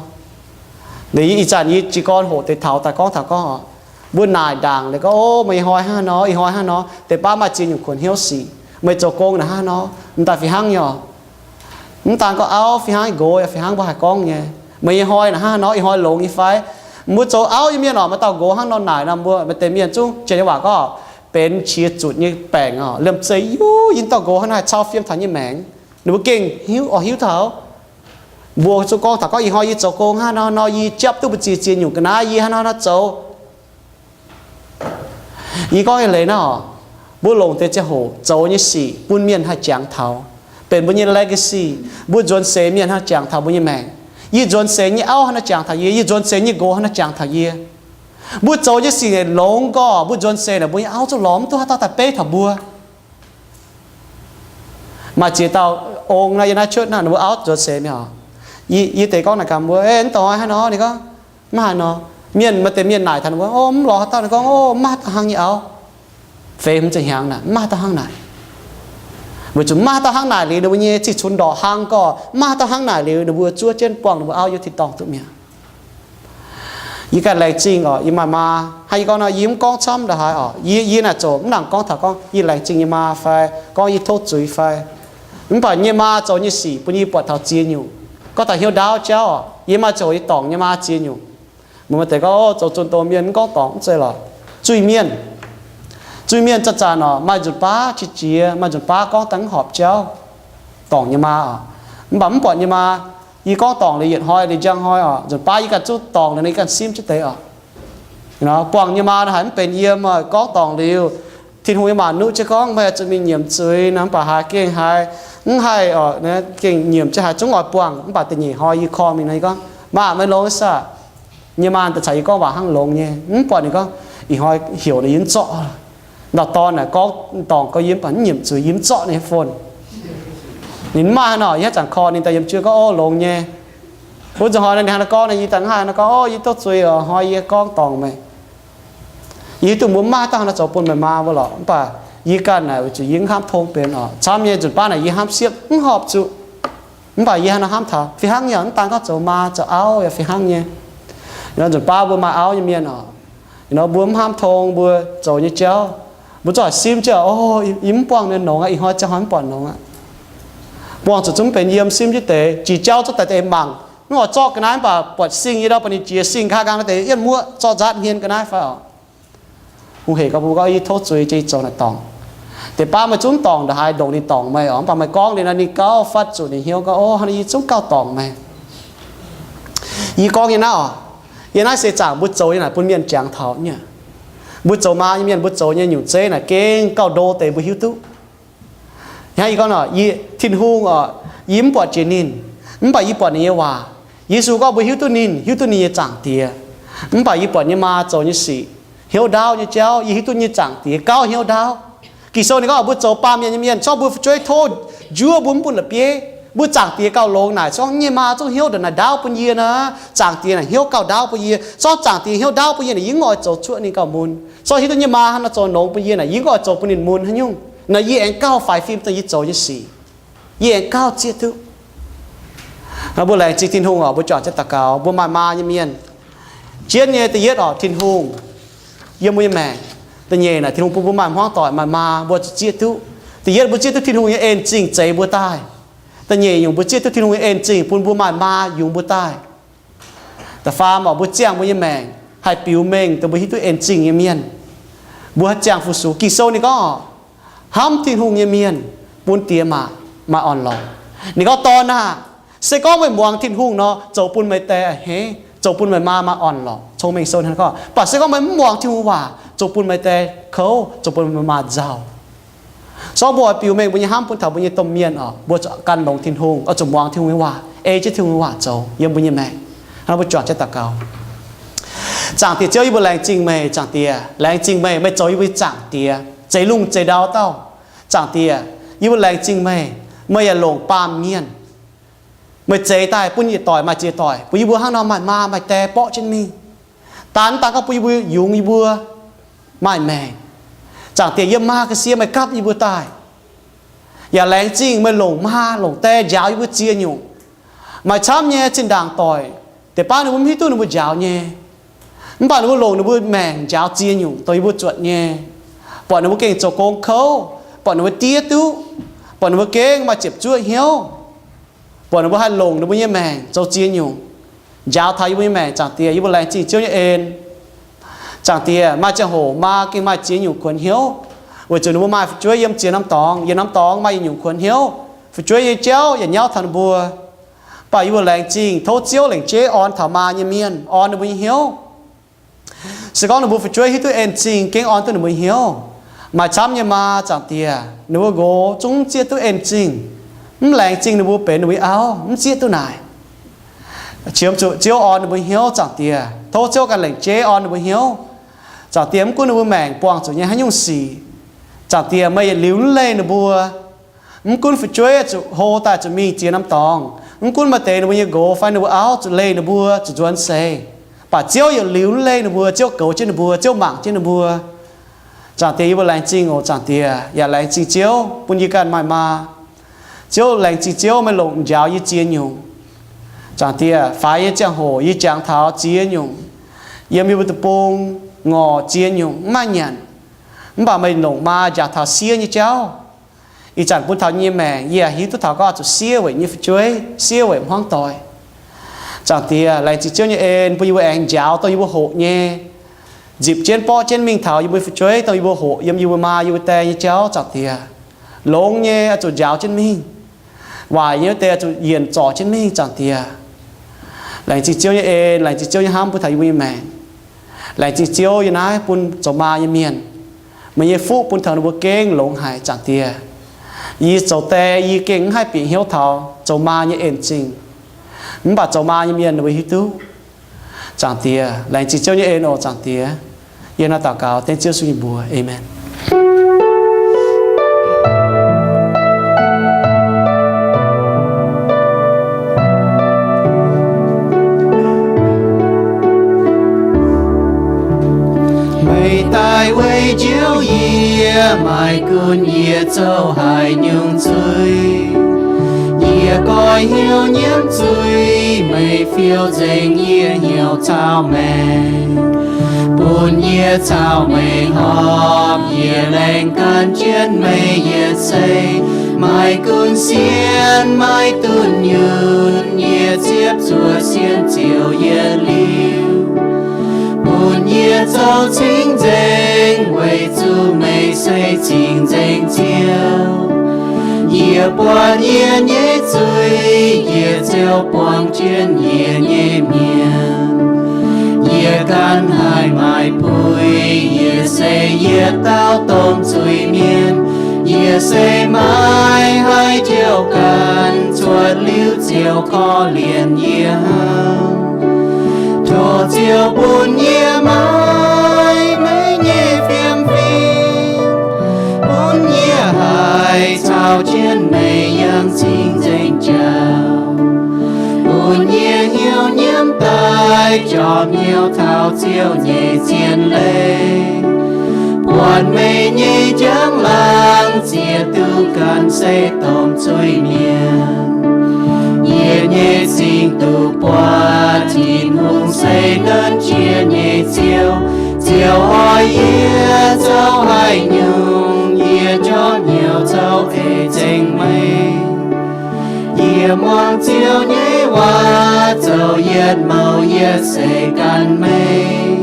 Liuz ih zanc yie jiez gorn hoqc deix taux daaih gorngv taux gorngv oc, mbuo naaic ndaangc liuz gorngv, ov, meih ih hnoi hnangv nor, ih hnoi hnangv nor, deix baav maaih ziex nyungc kuonx hnyouv sic, meih zoux gong naaic hnangv nor, mv daaih fih hnangv nyei oc. Mv daan gorngv auv fih hnangv, nqox yaac fih hnangv, mbuo haih gorngv nyei, meih ih hnoi naaic hnangv nor, ih hnoi longx nyei fai? Mbuo zoux auv nyei mienh oc, maaih dauh nqox hnangv nor naaic nor, mbuo maaih deix mienh zungv janx nyei waac gorngv benx qiex zutc nyei baengc oc, liemh zeih yuv yie mv dauh nqox hnangv naaic cau fiem taux nyei maengc. Ninh mbuo gengh hiuv oix hiuv taux. Mbuo zuqc gorngv taux gorngv ih hnoi yie zoux gong hnangv nor, nor yie japv duqv mbu'ziex ziex nyungc ga'naaiv yie hnangv nor nor zoux. Yie gorngv nyei leiz naaiv oc, mbuo longc deix ziangh hoc zoux nyei sic bun mienh haih jangx taux, benx mbuo nyei legacy. Mbuo nzuonx seix mienh hnangv jangx taux mbuo nyei maengc. Yie nzuonx seix nyei auv hnangv naaiv jangx taux yie, yie nzuonx seix nyei nqox hnangv naaiv jangx taux yie. Mbuo zoux nyei sic naaic longx gorx, mbuo nzuonx seix naaic mbuo nyei auv zungv lorz mv duqv haaix dauh daaih beiv taux mbuo. Maaih ziex dauh ong naaiv yiem naaiv cuotv naaiv, ninh mbuo auv nzuonx seix mi'aqv. Yie deix gorngv naaic gaax mbuo, mv dongh hnangv nor, ninh gorngv, mv haaix nor. Mienh maaih deix mienh naaic taux ninh mbuo, ov, mv lorz haaix dauh, ninh gorngv, ov, mv maaih haaix dauh hnangv nyei auv. Feix hmz ziepc hnyangx naaic mv maaih haaix dauh hnangv naaic. Weic zuqc mv maaih haaix dauh hnangv naaic liuz, ninh mbuo nyei zih cunx ndorqc hlang gorx, mv maaih haaix dauh hnangv naaic liuz, ninh mbuo zuov jienv buangh ninh mbuo auv yiem tin-dorngh duqv mi'aqv. Yie ganh laengz zingh oc, yie maaih maa. Hnangv yie gorngv nor, yie mv gorngv camv ndongc haaix oc. Yie, yie naaic zoqc mv nangc gorngv taux gorngv yie laengz zingh yie maa fai gorngv yie tov zuiz fai. Mv baac nyei maa zoux nyei sic bun yie buatc taux ziex nyungc. Gorngv taux hnyouv ndaauv jauv oc, yie maaih ziangh hoc yie dorngc nyei maa ziex nyungc. Mbuo maaih deix gorngv, ov, zoux zunh doz mienh mv gorngv dorngc mv zeiz lorqc. Zuiz mienh, zuiz mienh zanc-zanc oc, maaih nzunc baav qiex jiez, maaih nzunc baav gorngv daaih mv horpc jauv. Dorngc nyei maa oc, mv baac mv buatc nyei maa. Yie gorngv dorngc liuz yietc hnoi liuz njang hnoi oc, nzunc baav yie ganh zungv dorngc liuz nor yie ganh simv jienv deix oc. Buangh nyei maa nor haiz mv benx yiem oc, gorngv dorngc liuz, Tin-Hungh nyei maanc nuqv jienv gorngv meih zuqc mingh nyiemc zuiz nor, mv baac haiz gengh haiz mv haih oc, gengh nyiemc jienv haiz zungv oix buangh. Mv baac da'nyeic hnoi yie korv mingh nor yie gorngv, maah, meih longx saah? Nyei maa daaih caux yie gorngv waac hnangv longx nyei. Mv buatc ninh gorngv, ih hnoi heuc nor yie mv zorqv. Ndau-dorn naaic gorngv dorngc gorngv yie mv baac mv nyiemc zuiz, yie mv zorqv ninh nyei phone. Ninh mv maaih haaix nor, yie haaix zanc korv ninh daaih yiem juov gorngv, ov, longx nyei. Wuov zanc hnoi nor ninh hnangv naaiv gorngv nor, yie daaih mv haih nor gorngv, ov, yie duqv zuiz oc, hnoi yie gorngv dorngc meih. Yie hiuv duqv mbuo mv maaih haaix dauh nor zoux bun meih maa mbuo lorqc, mv baac yie ganh naaic weic zuqc yie mv hnamv tong benx oc. Camv nyei nzunc baav naaic yie hnamv siepv mv horpc zuqc. Mv baac yie hnangv nor hnamv taux fih hnangv nyei, mv daan gorngv zoux maa zoux auv yaac fih hnangv nyei. Nor nzunc baav mbuo maaih auv nyei mienh oc, nor mbuo mv hnamv tong mbuo zoux nyei jauv, mbuo zungv haiz simv jienv, ov, yie mv buangh ninh nongx aqv, ih hnoi ziangh hnoi mv buatc nongx aqv. Buangh zuqc zungv benx yiem, simv jienv deix, jiex jauv zungv daaih deix mangc, mv oix zorqv ga'naaiv, mv baac buatc sing nyei ndau baac ninh jiex sing nqa'haav nqaang naaiv deix yietv muoqv zorqv nzaatv hmien ga'naaiv fai oc. Hungh hec gorngv mbuo gorngv, yie tov zuiz jiex, yie zoux naaic dorngc. Deix baav meih zungv dorngc ndongc haaix, ndongc ninh dorngc meih oc, mv baac meih gorngv ninh nor, ninh gauh fatv zuqc ninh hnyouv gorngv, ov, hnangv naaiv yie zungv gauh dorngc meih. Yie gorngv nyei naaiv oc, yie naaiv seix zaangc mbuo zoux nyei naaic bun mienh jangx taux nyei. Mbuo zoux maa nyei mienh, mbuo zoux nyei nyungc zeiv naaic gengh gauh ndo deix mbuo hiuv duqv. Hnangv yie gorngv nor, yie, Tin-Hungh oc, yie mv buatc jiex ninh, mv baac yie buatc ninh nyei waac. Yesu gorngv mbuo hiuv duqv ninh, hiuv duqv ninh nyei Zaangc Diex. Mv baac yie buatc nyei maa zoux nyei sic, hnyouv ndaauv nyei jauv, yie hiuv duqv nyei Zaangc Diex gauh hnyouv ndaauv. Ging-Sou ninh gorngv mbuo zoux baamh mienh nyei mienh, zorqv mbuo fu'jueiv tov njuov, mbuo mv bun la'bieiv. Mbuo Zaangc Diex gauh longx naaic, zorqv nyei maa zungv hnyouv ndongc naaic ndaauv bun yie nor, Zaangc Diex naaic hnyouv gauh ndaauv bun yie. Zorqv Zaangc Diex hnyouv ndaauv bun yie naaic, yie mv oix zoux cuoqv ninh gauh mun. Zorqv hiuv duqv nyei maa hnangv nor zoux longx bun yie naaic, yie mv oix zoux bun ninh mun haaix nyungc. Naaic yie aengx gauh faix fim dongh yie zoux nyei sic. Yie aengx gauh zieqv duqv. Mbuo laengz zingh Tin-Hungh oc, mbuo juangc jienv daux gaux, mbuo maaih maa nyei mienh. Jienv nyei da'yietv oc, Tin-Hungh yiem mbuo nyei maengc. Da'nyeic naaic, Tin-Hungh bun mbuo maaih hmuangv doic, maaih maa, mbuo zuqc zieqv duqv. Da'yietv, mbuo zieqv duqv Tin-Hungh nyei en zingh zeix mbuo daaih. Da'nyeic nyungc, mbuo zieqv duqv Tin-Hungh nyei en zingh bun mbuo maaih maa yungz mbuo daaih. Da'faam, mbuo ziangh mbuo nyei maengc haih biux mengh dongh mbuo hiuv duqv en zingh nyei mienh. Mbuo haih ziangh fu-sux. Ging-Sou ninh gorngv, hnamv Tin-Hungh nyei mienh bun diex maac maaih orn-lorqc. Ninh gorngv, dorn aah! Se gorngv meih muangx Tin-Hungh nor, zoux bun meih die a'hneiv, zoux bun meih maa maaih orn-lorqc. Cong-Mengh Sou hnangv gorngv. Mv baac se gorngv meih mv muangx Tin-Hungh waac, zoux bun meih die kouv, zoux bun meih maa nzauh. Se gorngv mbuo oix biux mengh mbuo nyei hnamv bun taux mbuo nyei domh mienh oc, mbuo gan longx Tin-Hungh, oix zuqc muangx Tin-Hungh nyei waac, ei jienv Tin-Hungh nyei waac zoux yiem mbuo nyei maengc. Hnangv naaiv mbuo juangc jienv daux gaux. Zaangc Diex Ziouv, yie mbuo laengz zingh meih. Zaangc Diex, laengz zingh meih, meih zoux yie mbuo nyei Zaangc Diex, zeix lungh zeix ndau dauh. Zaangc Diex, yie mbuo laengz zingh meih, meih yaac longc baamh mienh, meih zeix daaih bun yietc doic maaih ziex doic, bun yie mbuo hnangv nor maaih maa maaih die borqv jienv mingh. Daaih mv daan gorngv bun yie mbuo yungz yie mbuo maaih maengc. Zaangc Diex, yiem maa ga'sie meih gapv yie mbuo daaih. Yaac laengz zingh meih longc maa longc die njaaux yie mbuo ziex nyungc. Maaih camv nyei zinh ndaangc doic, deix baav ninh mbuo mv hiuv duqv ninh mbuo njaaux nyei. Mv baac ninh mbuo longc ninh mbuo maengc njaaux ziex nyungc dongh yie mbuo zuotc nyei. Buatc ninh mbuo gengh zoux gong kouv, buatc ninh mbuo diev duqv, buatc ninh mbuo gengh maaih ziepc zuoqv hnyouv, buatc ninh mbuo haih longc ninh mbuo nyei maengc zoux ziex nyungc, njaaux taux yie mbuo nyei maengc. Zaangc Diex, yie mbuo laengz zingh Ziouv nyei en. Zaangc Diex, maaih ziangh hoc maa gengh maaih ziex nyungc kuonx hnyouv, weic zuqc ninh mbuo maaih fu'jueiv yiem ziex norm dorngx, yietc norm dorngx maaih yietc nyungc kuonx hnyouv, fu'jueiv nyei jauv yaac nyauv taux ninh mbuo. Mv baac yie mbuo laengz zingh tov Ziouv lengc jeiv orn taux maa nyei mienh, orn ninh mbuo nyei hnyouv. Se gorngv ninh mbuo fu'jueiv hiuv duqv en zingh, gengh orn duqv ninh mbuo nyei hnyouv. Maaih camv nyei maa, Zaangc Diex, ninh mbuo nqox zungv mv zieqv duqv en zingh, mv laengz zingh ninh mbuo benx ninh mbuo nyei auv, mv zieqv duqv naaic. Qiemx zuqc Ziouv orn ninh mbuo nyei hnyouv, Zaangc Diex. Tov Ziouv ganh lengc jeiv orn ninh mbuo nyei hnyouv. Zaangc Diex, mv gunv ninh mbuo maengc buangh zuqc nyei haaix nyungc sic, Zaangc Diex, meih yietc liuz mv leih ninh mbuo. Mv gunv fu'jueiv zuqc hlo daaih zuqc mingh ziex norm dorngx, mv gunv maaih deix ninh mbuo nyei nqox fai ninh mbuo auv zuqc leih ninh mbuo zuqc nzuonx seix, mv baac Ziouv yietc liuz mv leih ninh mbuo, Ziouv goux jienv ninh mbuo, Ziouv mangc jienv ninh mbuo. Zaangc Diex, yie mbuo laengz zingh oc, Zaangc Diex, yaac laengz zingh Ziouv bun yie ganh maaih maa. Ziouv, laengz zingh Ziouv meih longc njaaux yie ziex nyungc. Zaangc Diex, faix nyei ziangh hoc yie jangx taux ziex nyungc, yiem yie mbuo deic-bung ngorc ziex nyungc mv maaih nyanc. Mv baac meih longc maa njaaux taux siev nyei jauv. Ih zanc bun taux yie nyei maengc, yie yaac hiuv duqv taux gorngv oix zuqc siev weic nyei fu'jueiv, siev weic hmuangv doic. Zaangc Diex, laengz zingh Ziouv nyei en bun yie mbuo aengx njaaux dongh yie mbuo hoqc nyei, nzipc jienv borqv jienv mingh taux yie mbuo fu'jueiv dongh yie mbuo hoqc yiem yie mbuo maa yie mbuo die nyei jauv, Zaangc Diex. Longx nyei oix zuqc njaaux jienv mingh. Waaic nyei wuov deix oix zuqc yienc zorc jienv mingh, Zaangc Diex. Laengz zingh Ziouv nyei en, laengz zingh Ziouv nyei hnamv bun taux yie mbuo nyei maengc. Laengz zingh Ziouv yiem naaiv bun zoux maa nyei mienh, meih nyei fuqv bun taux ninh mbuo gengh longx haic, Zaangc Diex. Yie zoux die yie gengh mv haih bieqc hnyouv taux zoux maa nyei en-zingh. Mv baac zoux maa nyei mienh ninh mbuo hiuv duqv. Zaangc Diex, laengz zingh Ziouv nyei en oc, Zaangc Diex. Yie hnangv naaiv daux gaux dengv Ziouv Yesu nyei mbuox. Aamen. Meih daaih weic njoux yie, maiv gunv yie zoux haaix nyungc zuiz. Yie goiv hnyouv nyiemv zuiz, meih fiou nzengc yie hnyouv caux maengc. Bun yie caux meih horpc, yie laengz gan jienv meih yietc seix. Maiv gunv sienx maiv dunh yunh, yie ziepc zuoqc sienx Ziouv yietc liuz. Bun yie zoux cing-nzengc, weic zuqc meih se cing-nzengc Ziouv. Yie buatc yie nyei zuiz, yie Ziouv buangh jienv yie nyei mienh. Yie ganh haih maaic puix, yie se yietc dauh domh zuiz-mienh. Yie se maaiz haaix jouh ganh, cuotv liuz Ziouv korv-lienh yie hnangv. Tov Ziouv bun yie maaiz meih nyei fiem fim, bun yie haih caux jienv meih yangh cing-nzengc jauv. Bun yie hnyouv nyiemv daaih, jorm hnyouv taux Ziouv nyei zien leiz. Buatc meih nyei njang-laangc, ziex duqv ganh se domh zuiz-mienh. Yie nyei singx duqv buatc Tin-Hungh se nduov jiex nyei Ziouv. Ziouv oix yie zoux haaix nyungc, yie njormh hnyouv zoux ei zengc meih. Yie muangx Ziouv nyei waac, zoux yietc mouc yietc seix ganh meih.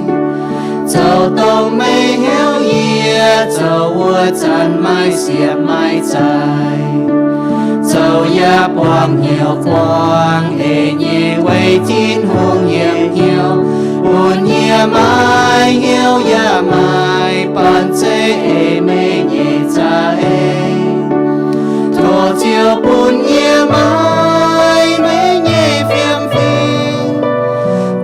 Zoux dongh meih heuc yie zoux wuov zanc, maaih siepv maaih zaic, zoux yaac buangh hnyouv buangh eix nyei, weic Tin-Hungh yiem hnyouv bun yie maaih hnyouv yaac maaih banh zeiv eix meih nyei za'eix. Tov Ziouv bun yie maaih meih nyei fiem fim,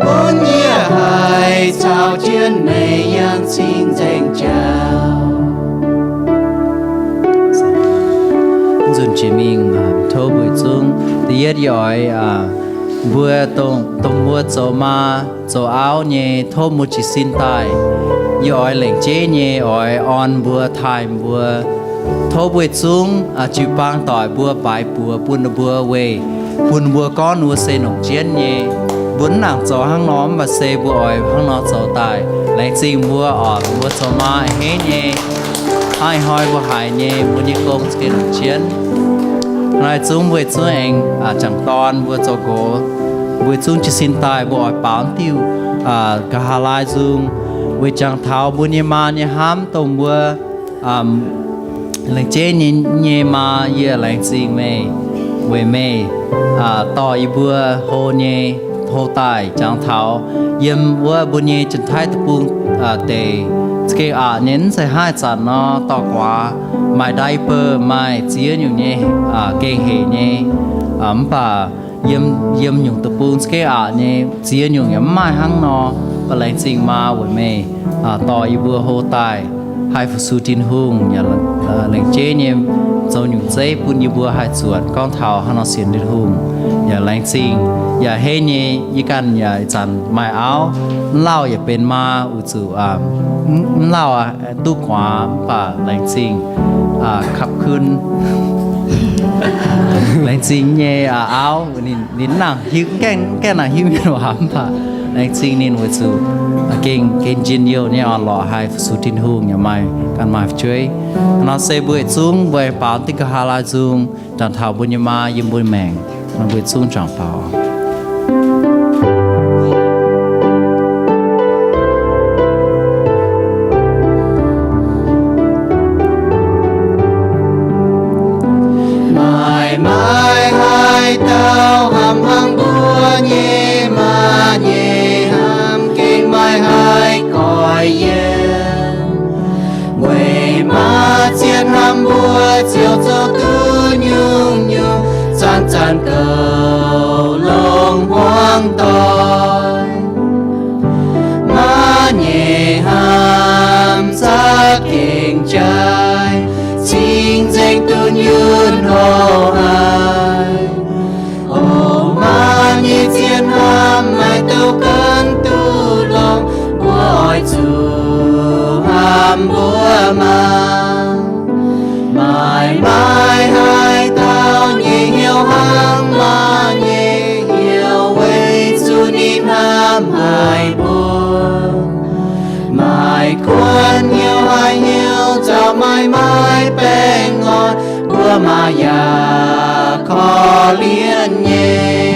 bun yie haih caux jienv meih yangh cing-nzengc jauv. Nzunc jiex mingh, tov mbuo zungv, da'yietv yie oix mbuo dongh mbuo zoux maa zoux auv nyei, tov mbuo jiez sin daaih. Yie oix lengc jeiv nyei oix orn mbuo, taaih mbuo. Tov mbuo zungv jiu-baang doic mbuo baaix buoz bun ninh mbuo weih, bun ninh mbuo gorngv ninh mbuo se longc jienv nyei. Mbuo mv nangc zoux hnangv nor, mv baac se mbuo oix hnangv nor zoux daaih. Laengz zingh mbuo oc, mbuo zoux maa a'hneiv nyei, hnoi-hnoi mbuo haiz nyei mbuo nyei gong za'gengh longc jienv. Hnoi zungv mbuo zungv aengx jangc dorn mbuo zoux nqox, mbuo zungv jiez sin daaih mbuo oix baaux diuh nqa'haav laai nzung, weic jangx taux mbuo nyei maa nyei hnamv dongh mbuo laengz jeiv nyei maa. Yie laengz zingh meih weic meih dorh yie mbuo hlo nyei, hlo daaih jangx taux yiem wuov mbuo nyei Janx-Taiv Deic-Bung deic, za'gengh aqc nyei, mv zeiz hnangv ih zanc nor dorh guaax maaih diaper, maaih ziex nyungc nyei gengh hec nyei. Mv baac yiem, yiem nyungc deic-bung za'gengh aqc nyei, ziex nyungc yaac mv maaih hnangv nor. Mv baac laengz zingh maa weic meih dorh yie mbuo hlo daaih haih fu-sux Tin-Hungh, yaac laengz jeiv nyei zoux nyungc zeiv bun yie mbuo haih zuotc gorngv taux hnangv nor sienx Tin-Hungh. Yaac laengz zingh, yaac heiv nyei yie ganh yaac ih zanc maaih auv, mv lauh yaac benx maa, weic zuqc mv lauh duqv guaax, mv baac laengz zingh, kapv kun. Laengz zingh nyei auv, ninh nangc hiuv, gaengh nangc hiuv mienh waac, mv baac laengz zingh ninh weic zuqc gengh, gengh njien-youh nyei orn-lorqc haih fu-sux Tin-Hungh yaac maaih ganh maaih fu'jueiv. Nor se mbuo yietc zungv mbuo baaux diuh nqa'haav laai nzung, jangx taux mbuo nyei maa yiem mbuo maengc. Nor mbuo yietc zungv jangx baaux. Maaih, maaih haaix dauh hnamv hnangv mbuo nyei maa nyei hnamv, gengh maaih haaix goix yiem. Weic maa zien hnamv mbuo ziouc zoux duqv nyungc-nyungc, zanc-zanc goux longx hmuangv doic. Maa nyei hnamv za'gengh jaaix, cing-nzengc duqv nyunc hlo haic. O maa nyei zien hnamv, maaih douc ganh duqv longx, mbuo oix zuqc hnamv mbuo maa. Maaih, maaih haaix dauh nyei hnyouv hnangv maa nyei hnyouv, weic zuqc ninh hnamv haic mbuo. Maaih kuonx hnyouv haic hnyouv, zaux maaih, maaih baengh orn, mbuo maa yaac korv-lienh nyei.